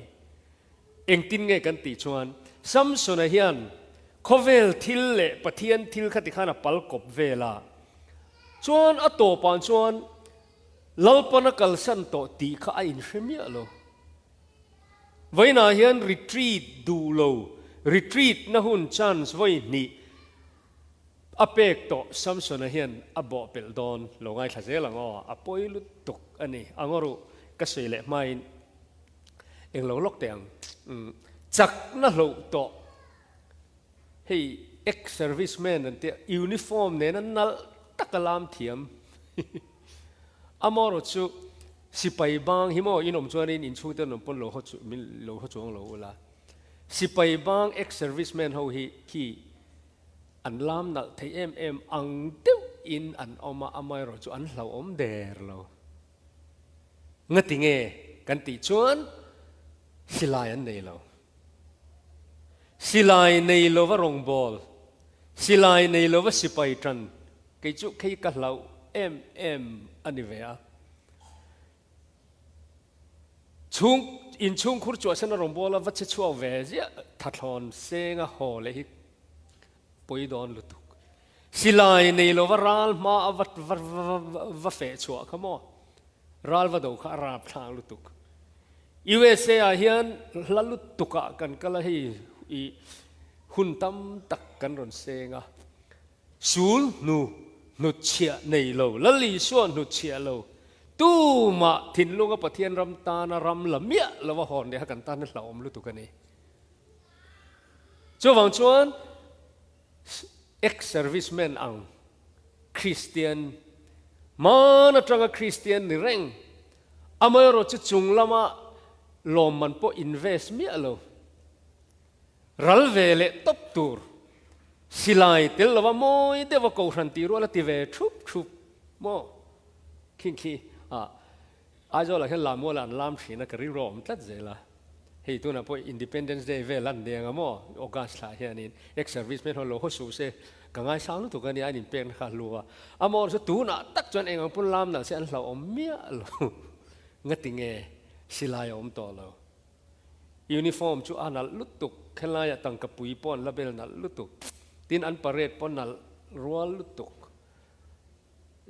Engtin nge kan tih chuan Samsona hian khawvel thil leh Pathian thil kha tikhan a pal kawp vel a, chuan a tawpah chuan Lalpan a kalsan tawh tih kha a inhre miah lo. Vawiinah hian retreat duh lo, retreat na hun chance vawi hnih a pek tawh Samsona hian a bawh pelh dawn lo ngaithla zel ang aw, a pawi lutuk a ni. A ngaw ka sawi leh hmain Englo lawk teh ang. Chakna hloh tawh hei ex service man an tia uniform nena nalh taka lam thiam amaherawh chu sipai bang hi maw in awm chuanin inchhungte an awm pawn lo haw chu min lo haw chuang lo ula sipai bang ex service man ho hi khi an lam nalh thei em em ang deuh in an awm a amaherawh chu an hlauhawm der lo. Ngati nge kan tih chuan silai an nei lo. Silai nei lova rawngbâwl, silai nei lova sipai ṭan kei chu khei ka hlauh em em a ni ve a. Chhung, inchhungkhur chuahsena rawngbâwl a va che chhuak ve ziah thathlawn senga haw leh hi pawi dawn lutuk. Silai nei lova ral hma a va va va feh chhuah kha maw? Ral va do kha a rap thlang lutuk. USA ah hian hla lutuk ah kan kal a hei i hun tam tak kan rawn seng a. Sul hnu hnutchhiah nei lo, Lal Isua hnutchhiah lo, tumah thinlunga Pathian ram tana ram la miah lova hawn leh kha kan tan a hlauhawm lutuk a ni. Chuvang chuan Ex-serviceman ang Kristian, hman atanga Kristian ni reng, amaherawh chu chung lama lawmman pawh invest miah lo, ral ve leh tawp tur, silai tel lova mawi deuha kohhran tih rual a ti ve thup thup maw? Khing khi ah Aizawlah hian Lamuala an lam thin a, ka rilru a awm tlat zel a. Hei tunah pawh Independence Day vel an deng a maw, August thlah hianin ex service men ho lo haw suh se, ka ngaisang lutuk a nia, an inpekna kha a hlu a. Amaherawhchu chu tunah tak chuan eng ang pawn lam nalh se an hlauhawm miah lo. Ngati nge silai a awm tawh lo. Uniform chu a nalh lutuk, khelaiah tangka pui pawh an la bel nalh lutuk, tin an parade pawh nalh rual lutuk.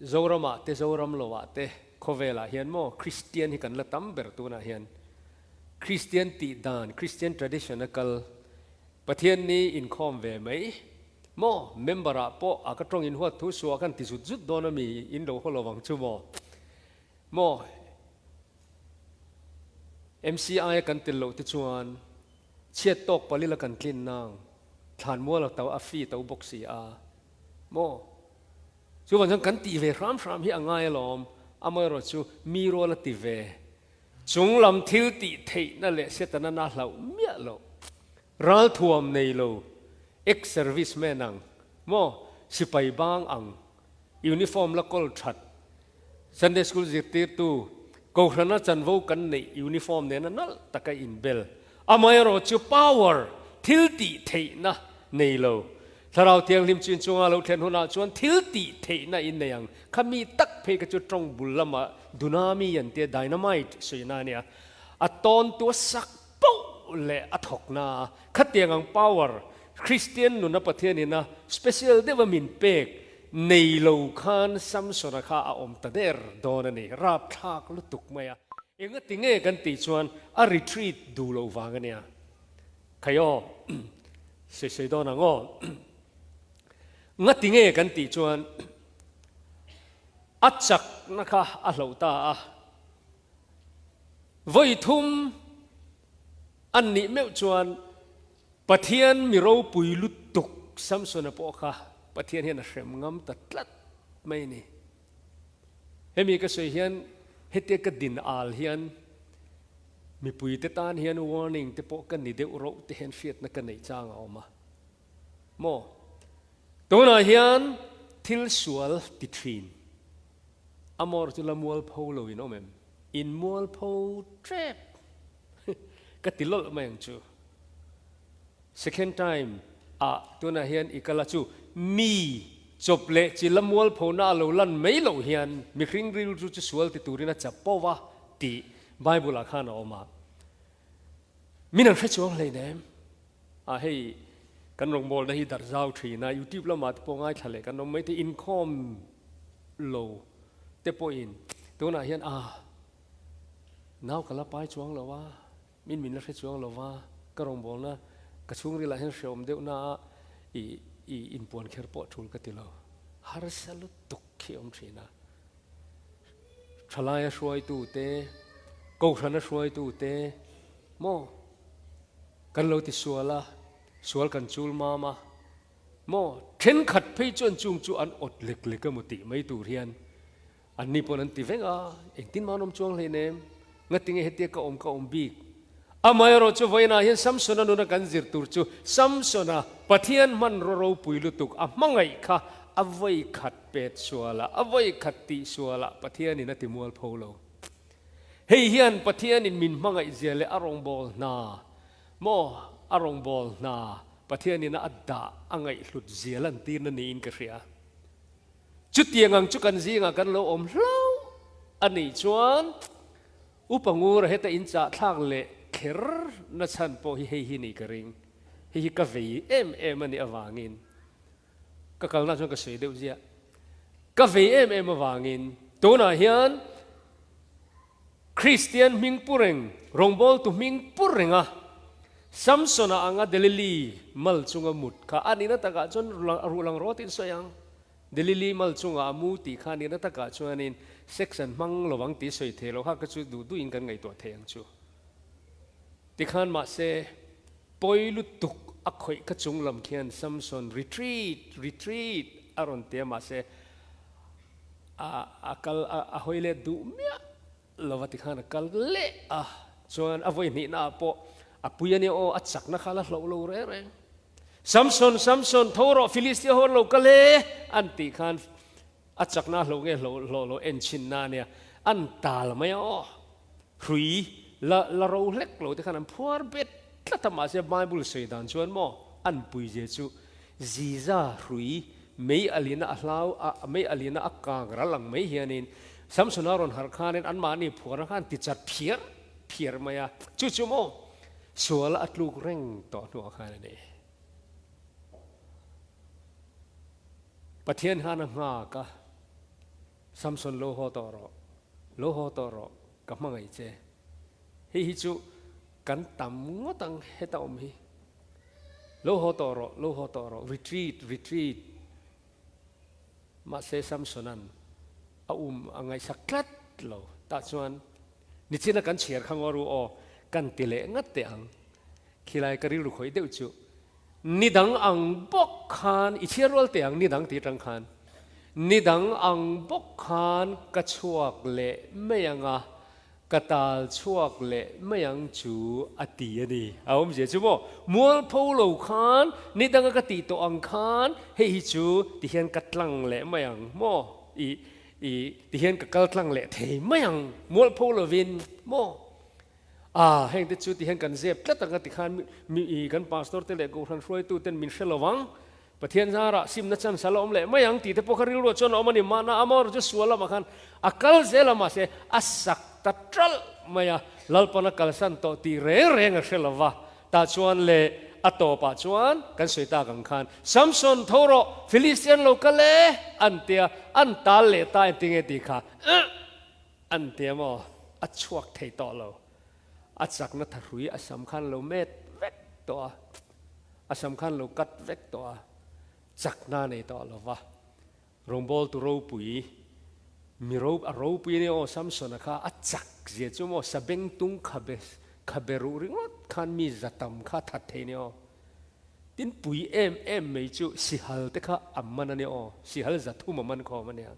Zoramah te Zoram loah te khawvelah hian maw Kristian hi kan la tam ber tunah hian Kristian tih dan Kristian tradition a kal Pathian ni inkhawm ve mai maw member ah pawh a ka tawng in huat thu suah kan ti zut zut dawn a mi in lo haw lovang chu maw maw. MCI a kan tel loh te chuan chhiat tawk palil a kan tlin nang thlanmual a to a fee to bawk si a maw? Chuvang chuan kan tih ve hram hram hi a ngai alawm, amaherawh chu mi rual a ti ve chunglam thil tih theihna leh Setana na hlauh miah loh ralthuam nei lo ex-serviceman ang maw sipai bang ang uniform la kawl that Sunday School zirtirtu, Kohhrana chanvo kan neih uniform nena nalh taka inbel. Amaherawh chu power, thil tih theihna, nei lo. Thlarau Thianghlim chu inchunga lo thlen hunah chuan thil tih theihna in nei ang. Khami tak phei kha chu tawng bul lama dunami an tia dynamite sawina a nia. A tawntu a sak poh leh a thawkna a khatiang ang power Kristian nuna Pathian ina special deuha min pek nei lo khan Samsona kha a awm ta der dawn a ni, rapthlak lutuk mai a. Engati nge kan tih chuan a retreat duh loh vang a nia. Khai aw, sawi sawi dawn ang aw. Ngati nge kan tih chuan a chakna kha a hloh ta a. Vawi thum an nih meuh chuan Pathian mi ropui lutuk Samsona pawh kha Pathian hian a hrem ngam ta tlat mai a ni. Hemi ka sawi hian hetia ka din al hian mipuite tan hian warning te pawh ka ni deuh roh te hian hriatna ka neih chang a awm a. Maw? Tunah hian thil sual ti thin. Amor chu la mualpho lo in awm em? In mualpho tep ka ti lawlh mai ang chu. Second time ah tunah hian i kal a chu mi chawp leh chi la mualpho na a lo lan mai loh hian mihring rilru chu sual ti turin a chap po va tih Bible ah khan a awm a. Min an hre chuang hleinem. A hei kan rawngbawlna hi darh zau thin a, YouTube lamah te pawh ngaithla leh kan awm mai te, inkhawm lo te pawhin tunah hian a nau ka la pai chuang lo a, min min la hre chuang lo va, ka rawngbawlna ka chhungrilah hian hreawm deuh na a i i inpuan kher pawh tul ka ti lo, harsa lutuk khi awm thin a. Thalaia hruaitu te, Kohhrana hruaitu te maw? Kan lo ti sual a, sual kan chul mam a, maw? Thenkhat phei chuan chung chu an awt lek lek emaw tih mai tur hian anni pawn an ti veng a, engtin mah an awm chuang hleinem, ngatinge hetia ka awm ka awm bik. Amaherawh chu vawiinah hian Samsona nuna kan zir tur chu Samsona Pathian hmanraw ropui lutuk a hmangaih kha a vawikhat pet sual a, a vawikhat tih sual ah Pathianin a ti mualpho lo. Hei hian Pathianin min hmangaih zia leh a rawngbâwl hna maw, a rawngbâwl hna Pathianin a dah a ngaihhlut zia lantirna niin ka hria. Chutiang ang chu kan zingah kan lo awm hlauh a nih chuan Upa Ngura heta inchahthlak leh kher na chhan pawh hi hei hi nih ka ring. Hei hi ka vei em em a nih avangin Ka kalna chuan ka sawi deuh ziah. Ka vei em em avangin tunah hian Kristian hming pu reng, rawngbawltu hming pu renga Samsona anga Delili mal chunga mut kha a nihna takah chuan ruh lang rawt in sawi ang. Delili mal chunga a mu tih kha a nihna takah chuanin sex an hmang lovang tih sawi thei lo kha ka chu duh duhin kan ngaihtuah thei ang chu. Tikhan mahse pawi lutuk a khawih ka chung lam khian Samson retreat retreat a rawn ti a mahse a a kal a a hawi let duh miah lova tikhan a kal leh a chuan a vawi hnihna ah pawh a pui a nia aw a chakna kha la hloh lo reng reng Samson Samson tho rawh Philistia ho an lo kal e an tih khan A chakna hlo nge hlo hlawh lo en chhin na ania, an tal mai a aw. Hrui la la ro hlek lo te khan an phuar bet tlat a, mahse Bible sawi dan chuan maw an pui zia chu Ziza hrui mei alina a hlau a mei alina a kang ral ang mai hianin Samsona rawn harh khanin anmahni phuarna khan ti chat phiar phiar mai a, chu chu maw sual a tluk reng tawh hnuah khan a ni. Pathian khan a nghak a, Samson lo haw tawh rawh, lo haw tawh rawh, ka hmangaih che. Hei hi chu kan tam ngawt ang heta awm hi. Lo haw tawh rawh, lo haw tawh rawh, retreat, retreat. Mahse Samsona'n a um a ngaihsak tlat lo. Tah chuan nichina kan chhiar kha ngaw ru aw. Kan ti leh ngat teh ang. Khilai ka rilru khawih deuh chu ni dang ang bawk khan i chhiar rual teh ang ni dang tih atang khan ni dang ang bawk khan ka chhuak leh mai ang a, ka tal chhuak leh mai ang chu a ti a ni. A awmzia chu maw mualpho lo khan ni danga ka tih tawh ang khan hei hi chu ti hian ka tlang leh mai ang maw i i ti hian ka kal tlang leh thei mai ang mualpho lovin maw. A, heng te chu ti hian kan zep tlat ang a ti khan mi i kan pastor te leh kohhran hruaitu ten min hre lo ang. Pathian zarah simna chance a la awm leh mai ang tih te pawh kha rilruah chuan a awm a ni. Mahna amaherawh chu sual lamah khan a kal zel a mahse a sak ta ṭalh mai a, Lalpan a kalsan tawh tih reng reng a hre lo va. Tah chuan leh a tawpah chuan kan sawi tak ang khan Samson tho rawh Philistian lo kal e an tia an tal leh ta engtinge tih kha uh! An ti emaw, a chhuak thei tawh lo. A chakna thahrui a sam khan lo met vek tawh a, a sam khan lo cut vek tawh a, chakna a nei tawh lo va. Rawngbawltu ropui, mi ro, a ropui a nia aw, Samsona kha a chak zia chu maw, sabengtung khabe, khabe ruh ringawt khan mi za tam kha a that thei nia aw. Tin pui em em mai chu sihal te kha a man a nia aw, sihal 300 a man khawm a nia.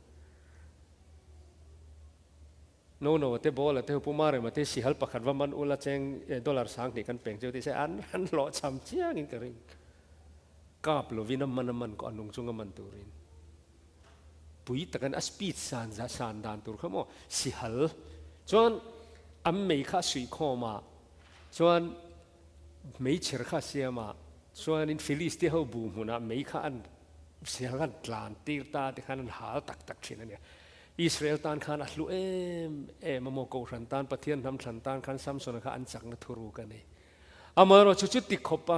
No no te ball a te pu Marema te sihal pakhat va man ula cheng dollar 2000 kan peng cheu ti se an an hlawh cham chiang in ka ring. Kap lovin a man a man ko a nung chung a man turin. Pui takin a speed san za san dan tur kha maw sihal chuan an mei kha a suih khawm a chuan meichher kha a siam a chuanin Philistia ho bu hmunah mei kha an Sial khan tlan tir ta te khan an hal tak tak thin a nia. Israel tan khan a hlu em em a maw Kohhran tan Pathian hnam thlan tan khan Samsona kha an chakna thuruk a ni. Amaherawh chu chuti khawpa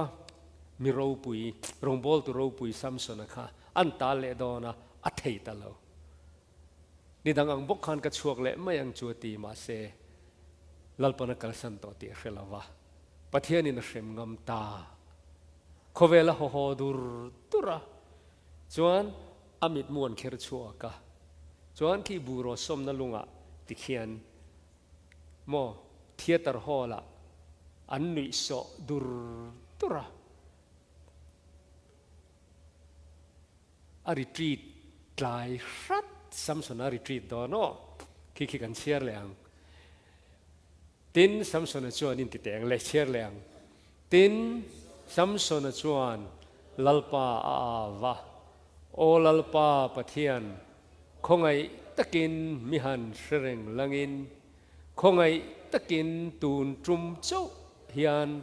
mi ropui, rawngbawltu ropui Samsona kha an tal leh dawn a, a thei ta lo. Ni dang ang bawk khan ka chhuak leh mai ang chu a ti mahse Lalpan a kalsan tawh tih a hre lo va, Pathianin a hrem ngam ta. Khawvel a haw haw dur dur a, chuan a mitmu an kher chhuak a, chuan khi buro sawmna lungah tikhian maw theatre hall ah an nuih sawh dur dur a. A retreat tlai hrat Samsona retreat dawn aw khi khi kan chhiar leh ang. Tin, Samsona chuan in ti teh ang le, chhiar leh ang. Tin, Samsona chuan Lalpa a au va, Aw Lalpa Pathian, khawngaih takin mi han hre reng langin, khawngaih takin tun tum chauh hian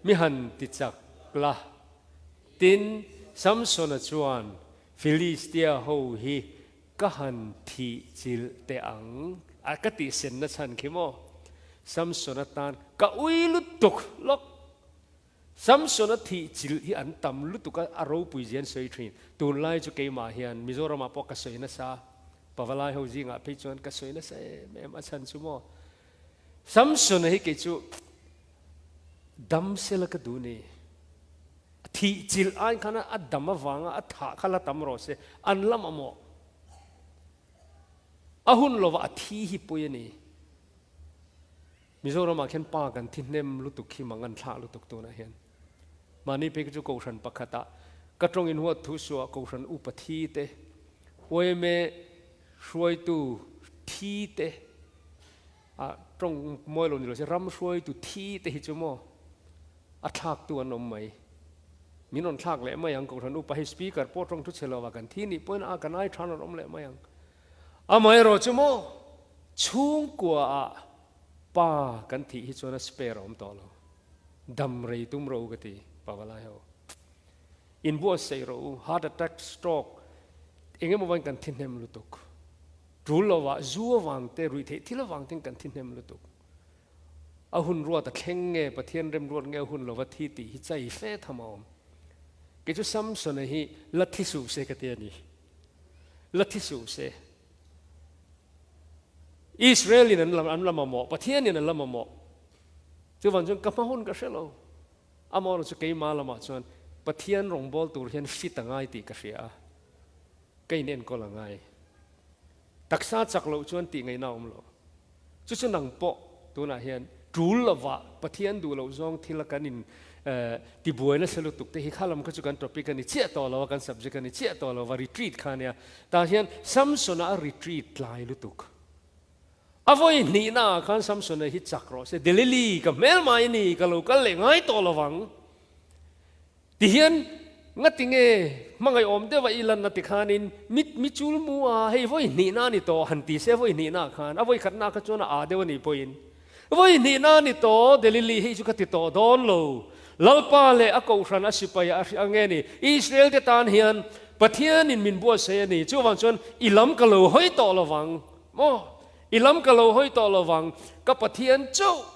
mi han ti chak la. Tin, Samsona chuan, Filistia ho hi Ka han thih chilh teh ang a ka tih senna chhan khi maw? Samson atan ka ui lutuk lawk. Samson a thih chilh hi an tam lutuk a, a ropui zia an sawi thin. Tunlai chu keimah hian Mizoramah pawh ka sawi nasa, Pavalai ho zingah phei chuan ka sawi nasa em em a chhan chu maw? Samson-a hi kei chu dam sela ka duh ni. A thih chilh aiin khan a dam avanga a thah kha la tam rawh se, an la mamawh. A hun lovah a thi hi pawi a ni. Mizoramah khian pa kan thi hnem lutuk hi mang an thlah lutuk tunah hian. Mahni phei chu Kohhran pakhatah ka tawng inhuat thu suah Kohhran upa thi te, yma hruaitu thi te, a tawng mawi lo ni lo se ram hruaitu thi te hi chu maw A thlaktu an awm mai. Min rawn thlak leh mai ang, Kohhran upa hei speaker pawh tawng thu chhe lo a kan thi nih pawhin a kan ai than rawn awm leh mai ang. Amaherawh chu maw chhungkua ah pa kan thih hi chuan a spare a awm tawh lo. Dam rei tum rawh u ka ti, Pavalai ho. Inbuatsaih rawh u, heart attack, stroke eng emaw vain kan thi hnem lutuk. Tul lovah zu avang te, ruihtheih thil avang ten kan thi hnem lutuk. A hun ruat a thleng nge Pathian remruat nge a hun lova thi tih hi chai fe tham a awm. Kei chu Samsona hi la thi suh se ka ti a ni. La thi suh se. Israel in an la an la mamawh, Pathian in an la mamawh. Chuvan chuan ka hma hun ka hre lo. Amaherawhchu chu keima lamah chuan Pathian rawngbâwl tur hian fit a ngai tih ka hria a. Ka inenkawl a ngai. Taksa chak loh chuan tih ngaihna a awm lo. Chu chu nang pawh tunah hian Tul lova Pathian duh loh zawng thil a kan in tibuai nasa lutuk te hi kha lam kha chu kan topic a ni chiah tawh lo a, kan subject a ni chiah tawh lo va, retreat kha ania. Tah hian Samsona a retreat tlai lutuk. A vawi hnihna ah khan Samsona hi chak rawh se, Delili ka hmelmai ni, ka lo kal leh ngai tawh lovang. Tihian ngati nge hmangaihawm deuha i lanna ti khanin mi mi chul mu a, hei vawi hnihna a ni tawh han ti se vawi hnihna ah khan a vawi khatna kha chuan a aa deuh a nih pawhin vawi hnihna a ni tawh Delili hei chu ka ti tawh dawn lo Lalpa leh a kohhran a sipai a hria nge ni Israel te tan hian Pathianin min buatsaih a ni chuvang chuan i lam ka lo hawi tawh lovang maw i lam ka lo hawi tawh lovang ka Pathian chauh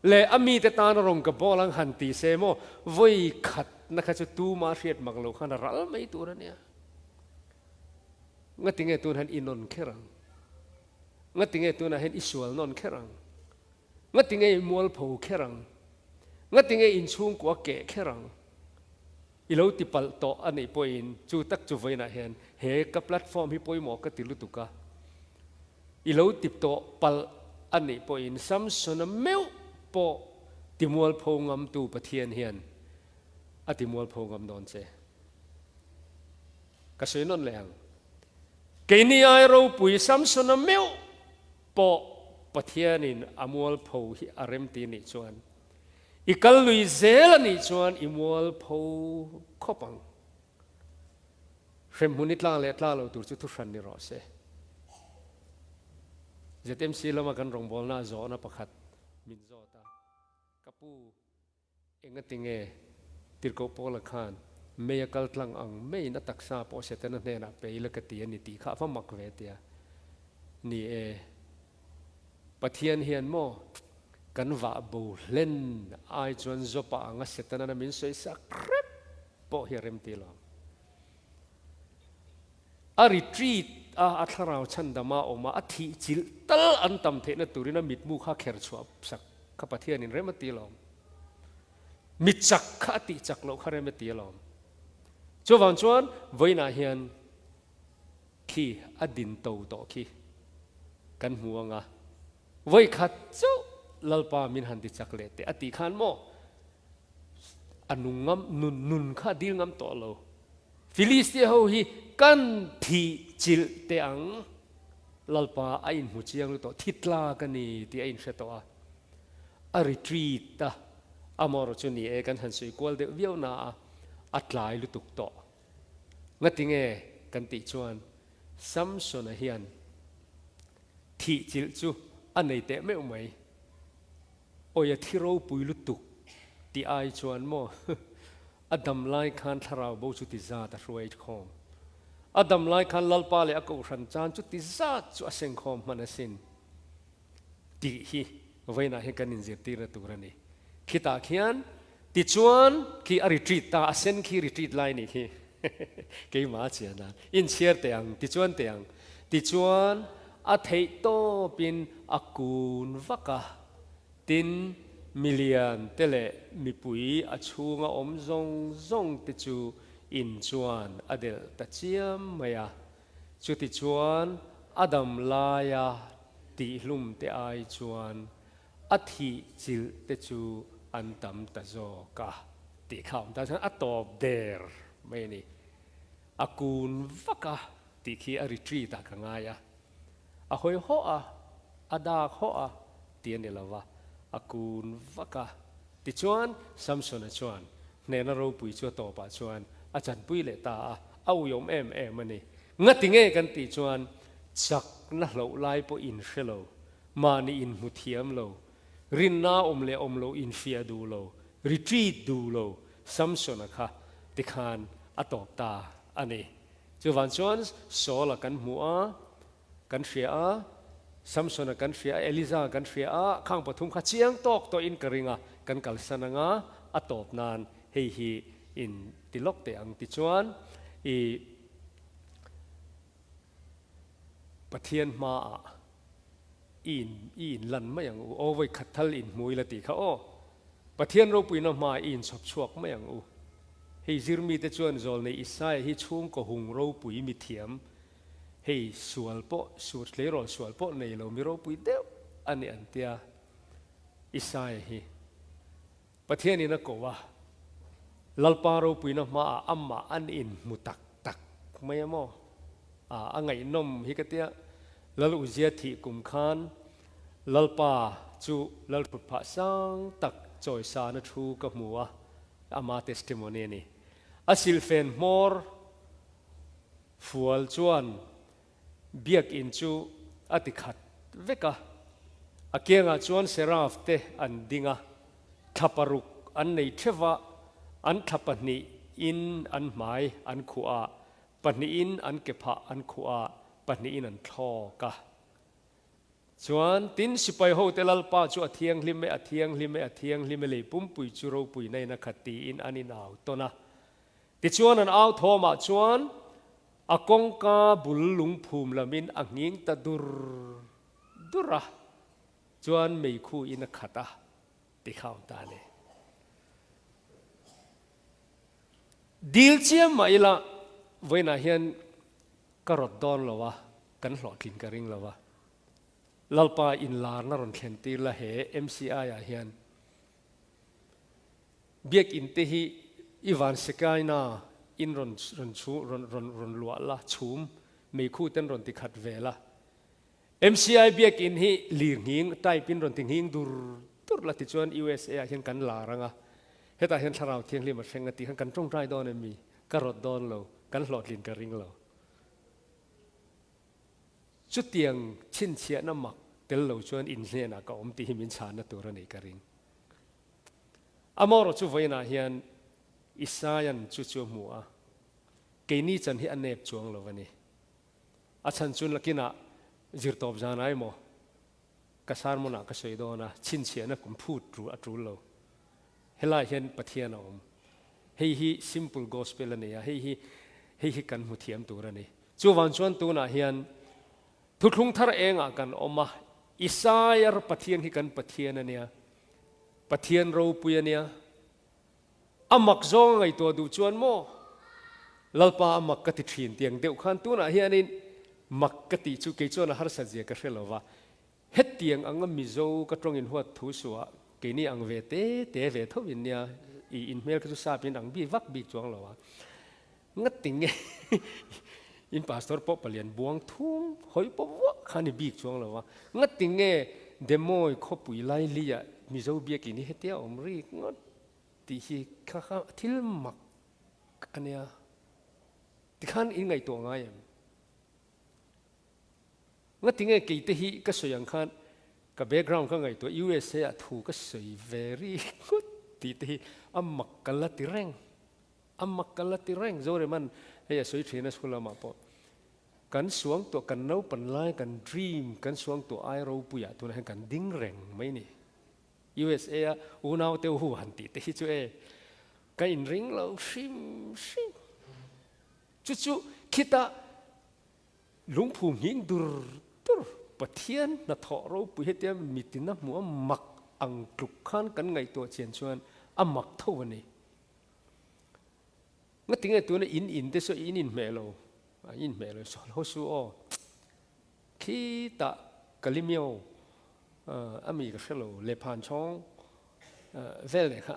Leh a mite tan a rawn ka bawl ang han ti se maw, vawi khat na kha chu tuma hriat mak lo khan a ral mai tur a nia. Ngati nge tun hian i nawn kher ang? Ngati nge tunah hian i sual nawn kher ang? Ngati nge i mualpho kher ang? Ngati nge inchhungkua keh kher ang? I lo ti palh tawh a nih pawhin chu tak chu vawiinah hian he ka platform hi pawimawh ka ti lutuk a, i lo ti tawh palh a nih pawhin Samsona meuh pawh ti mualpho ngamtu Pathian hian a ti mualpho ngam dawn che. Ka sawi nawn leh ang. Keini ai ropui Samsona meuh pawh Pathianin a mualpho hi a remti nih chuan I kal lui zel a nih chuan i mualpho khawp ang. Hremhmun i tlang leh tla lo tur chu thuhran ni rawh se. ZMC lama kan rawngbawlna a zawhna pakhat min zawt a, Ka pu, engati nge Tirhkoh Paula khan mei a kal tlang ang meiin a taksa pawh Setana hnenah pe ila ka ti a ni tih kha a va mak ve tia. Ni e, Pathian hian maw kan vah bo hlen ai chuan Jopa anga Setana min sawi sak hrep pawh hi a rem ti lo ang. A retreat a, a thlarau chhandama awm a, a thih chilh tal an tam theihna turin a mitmu kha kher chhuah sak kha Pathianin rem a ti lo ang. Mi chak kha a tih chak loh kha rem a ti alawm. Chuvang chuan vawiinah hian khi a din to tawh khi kan hmu ang a, vawi khat chauh Lalpa min han ti chak leh teh a tih khan maw a nung ngam nun nun kha a dil ngam tawh lo. Filistia ho hi kan thih chilh teh ang Lalpa a inhmu chiang lutuk thi tlak a ni tih a inhre tawh a. A retreat a, amaherawh chu ni e kan han sawi kual deuh viau na a, a tlai lutuk tawh. Ngati nge kan tih chuan Samsona hian thih chilh chu a nei teh meuh mai. Awi a thi ropui lutuk tih ai chuan maw a dam lai khan thlarau bo chu ti zat a hruai khawm. A dam lai khan Lalpa leh a kohhran chan chu ti zat chu a sengkhawm hman asin tih hi vawiinah hian kan inzirtirna tur a ni. Khitah khian Tichuan, khi a retreat ta, a sen khi retreat lai nih khi keimah a chian a, inchhiar teh ang, tichuan teh ang. Tichuan, a theih tawpin a kun vak a, tin, milian te leh mipui a chhunga awm zawng zawng te chu in chuan a delh ta chiam mai a. Chutichuan, a dam laia tihhlum te ai chuan A thih chilh te chu an tam ta zawk a tih kha awm ta chuan a tawp der mai a ni. A kun vak a tih khi a retreat ah ka ngai a, a hawi hawh a, a dak hawh a tih a ni lo va, a kun vak a. Tichuan Samsona chuan hnehna ropui chu a tawpah chuan a chanpui leh ta a, a uiawm em em a ni. Ngati nge kan tih chuan chakna hloh lai pawh inhre lo Mahni inhmu thiam lo, rinna awm leh awm lo infiah duh lo, retreat duh lo Samsona kha tikhan a tawp ta a ni. Chuvang chuan Saul-a kan hmu a, kan hria a, Samsona kan hria a, Eliza kan hria a, khang pathum kha chiang tawk tawhin ka ring a, kan kalsan ang a, a tawp nan hei hi in ti lawk teh ang tichuan i Pathian hmaah i in i inlan mai ang u. Aw vawi khat thal inhmu ila tih kha aw. Pathian ropuina hmaah i inchhawp chhuak mai ang u. Hei zirmite chuan Zawlnei Isaia hi chhungkaw hung ropui mi thiam, hei sual pawh sur tleirawl sual pawh nei lo mi ropui deuh a ni an tia. Isaia hi Pathianin a ko a, Lalpa ropuina hmaah amah an inhmu tak tak mai a maw? A ngaihnawm hi ka tia, Lal Uzia thih kum khan Lalpa chu Lalthut phah sang tak chawisana thu ka hmu a, ama testimony a ni. A silfen hmawr fual chuan Biakinn chu a ti khat vek a, a kiangah chuan Seraf te an ding a, thla paruk an nei theuh a, an thla pahnihin an hmai an khuh a, pahnihin an ke phah an khuh a, pahnihin an thlawk a. Chuan, tin, sipai hote Lalpa chu a thianghlim e, a thianghlim e, a thianghlim e, lei pumpui chu ropui nain a khat tiin an inau tawn a. Tichuan an au thawmah chuan A kawngka bul lungphum lamin a nghing ta dur dur a, chuan meikhu in a khat a ti kha awm ta a ni. Dil chiam mah ila vawiinah hian ka rawt dawn lo a, kan hlawhtlin ka ring lo a. Lalpa inlarna rawn thlen tir la he MCI ah hian Biakinn te hi i van sekaina in rawn rawn chhu rawn rawn rawn luah la chhum meikhu ten rawn ti khat ve la. MCI biakinn hi lir nghing type in rawn ti nghing dur dur la tichuan USA ah hian kan lar anga hetah hian thlarau thianghlim a thleng a tih khan kan tawngtai dawn em mi? Ka rawt dawn lo, kan hlawhtlin ka ring lo. Chutiang chhinchhiahna mak tel lo chuan inhnenah ka awm tih hi min chhanna tur a nih ka ring. Amaherawhchu vawiinah hian Isaia'n chu chu a hmu a, keini chan hi a nep chuang lo a ni. A chhan chu nakinah zirtawp zanah emaw ka sermon-ah ka sawi dawn a, chhinchhiahna kum phut ru a tul lo. Helaiah hian Pathian a awm. Hei hi simple gospel a ni a, hei hi hei hi kan hmu thiam tur a ni. Chuvang chuan tunah hian Thuthlung thar engah kan awm a, Isaiah Pathian hi kan Pathian a nia, Pathian ropui a nia. A mak zawng a ngaihtuah duh chuan maw, Lalpa a mak ka ti thin tiang deuh khan tunah hianin mak ka tih chu kei chuan a harsat zia ka hre lo va, hetiang anga Mizo ka tawngin huat thu suah keini ang ve te te ve tho in nia, i inhmel kha chu sap in ang bik vak bik chuang lo a. Ngati nge in pastor pawh palian buang thum hawi pawh vuah kha ni bik chuang lo a, ngati nge Demawi khawpui laili ah Mizo biakin hi hetia awm rik ngawt tih hi kha kha thil mak a nia tikhan in ngaihtuah ngai em? Ngati nge kei te hi ka sawi ang khan ka background ka ngaihtuah USA ah thu ka sawi ve rik ngawt tih te hi a mak ka la ti reng. A mak ka la ti reng. Zoreman hei a sawi thin a school lamah pawh kan suangtuah kan naupan lai kan dream kan suangtuah ai ropuiah tunah hian kan ding reng mai ni. USA a unau te hu han tih te hi chu e ka inring lo hrim hrim. Chu chu khita lungphu nghing dur dur Pathian hnathawh ropui hetia mitin a hmuh a mak ang tluk khan kan ngaihtuah chian chuan a mak tho a ni. Ngati nge tuna in in te saw in inhmeh lo, a inhmeh lo saw lo su aw. Khitah Kalimio a mi ka hre lo Lephan chhawng vel leh kha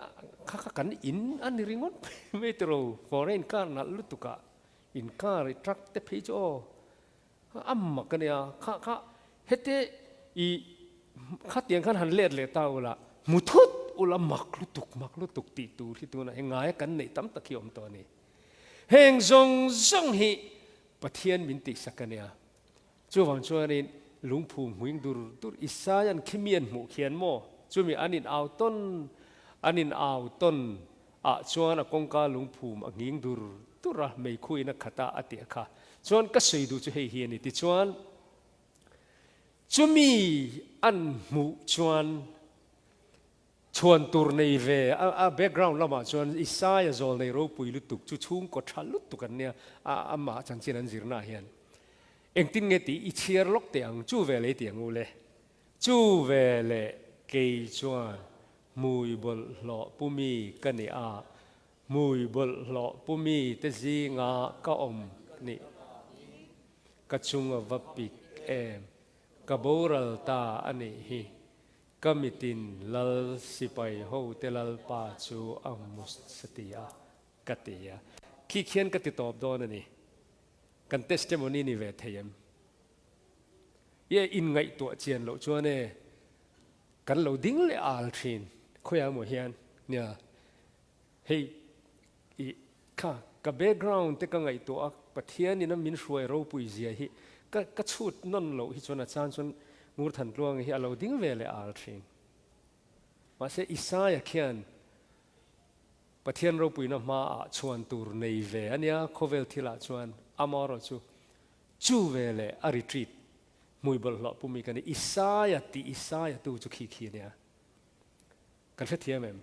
kha kha kan in a ni ringawt mai tiro foreign car nalh lutuk ah in car i truck te phei chu aw A mak a nia, kha kha hete i khatiang khan han let leh ta ula, hmu thut ula mak lutuk mak lutuk tih tur hi tunah hi ngaia kan neih tam tak hi a awm tawh a ni. Heng zawng zawng hi Pathian min tihsak a nia. Chuvang chuanin lungphu hmuing dur dur Isaia'n khimi an hmuh khian maw chumi an in au tawn an in au tawn ah chuan a kawngka lungphum a nghing dur dur a, meikhu in a khat a, a ti a kha. Chuan ka sawi duh chu hei hi a ni. Tichuan, chumi an hmuh chuan chhuan tur nei ve, a background lamah chuan Isaia zawl nei ropui lutuk chu chhungkaw tha lutuk an nia, a amah chanchin an zirnaah hian. Engtin nge tih i chhiar lawk teh ang, chu ve leh i ti ang u le. Chu ve leh kei chuan Hmui bawlhhlawh pu mi ka ni a, hmui bawlhhlawh pu mi te zinga ka awm nih ka chung a va pik em? Ka boral ta a nih hi. Ka mitin Lal sipai hote Lalpa chu a hmu sati a, ka ti a. Khi khian ka ti tawp dawn a ni. Kan testimony ni ve thei em? Ye inngaihtuah chian loh chuan e, kan lo ding leh al thin khawiah emaw hian nia. Hei i kha ka background te ka ngaihtuah a, Pathian in a min hruai ropui zia hi ka ka chhut nawn loh hi chuan a chan chuan Ngurthantluanga hi a lo ding ve leh al thin. Mahse Isaia khian Pathian ropuina hmaah chhuan tur nei ve a nia, khawvel thilah chuan amaherawhchu chu ve leh a retreat hmui bawlhhlawh pumi ka ni. Isaia tih Isaia tu chu khi khi a nia. Kan hrethiam em?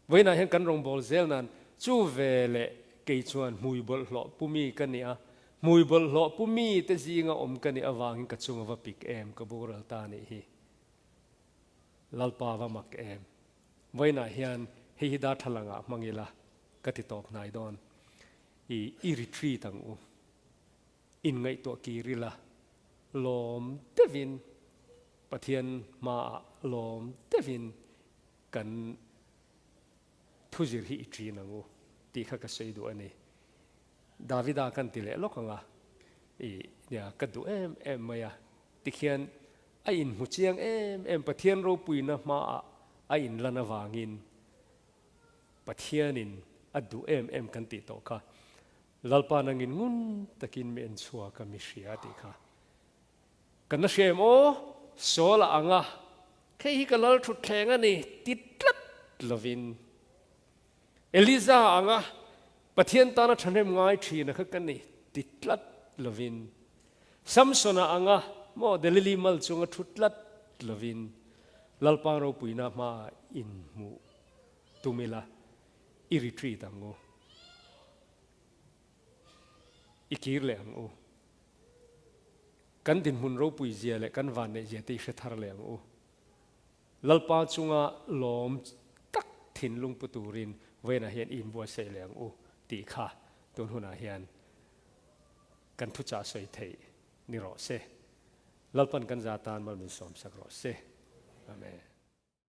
Vawiinah hian kan rawngbâwl zêl nân chu ve leh kei chuan hmui bawlhhlawh pu mi ka ni a, hmui bawlhhlawh pu mite zînga awm ka nih avângin ka chung a va pik em, ka boral ta nih hi. Lalpa va mak em? Vawiinah hian hei hi darthlalangah hmang ila ka ti tawp hnai dâwn. I i retreat ang u. Inngaihtuah kir ila lâwm deuhin Pathian hmaah lawm deuhin kan thuzir hi i ṭin ang u tih kha ka sawi duh a ni. Davida kan ti leh lawk ang a, i nia ka duh em em mai a, tikhian a inhmu chiang em em Pathian ropuina hmaah a inlan avangin Pathianin a duh em em kan tih tawh kha. Lalpa nangin ngun takin mi en chhuak a mi hria tih kha. Kan la hria em aw? Sawl a ang a, Hei hi ka lal thutthleng a ni ti tlat lovin Eliza a ang a, Pathian tana thahnem ngai thin a kha ka ni ti tlat lovin Samson a ang a, maw Delili mal chunga thu tlat lovin Lalpa ropuina hmaah inhmuh tum ila i retreat ang u, i kir leh ang u. Kan dinhmun ropui zia leh kan vanneih zia te i hre thar leh ang u. Lalpa chunga lawm tak thinlung pu turin vawiinah hian i inbuatsaih leh ang u tih kha tun hunah hian kan thuchah sawi theih ni rawh se. Lalpan kan za tan mal min sawmsak rawh se. Amen.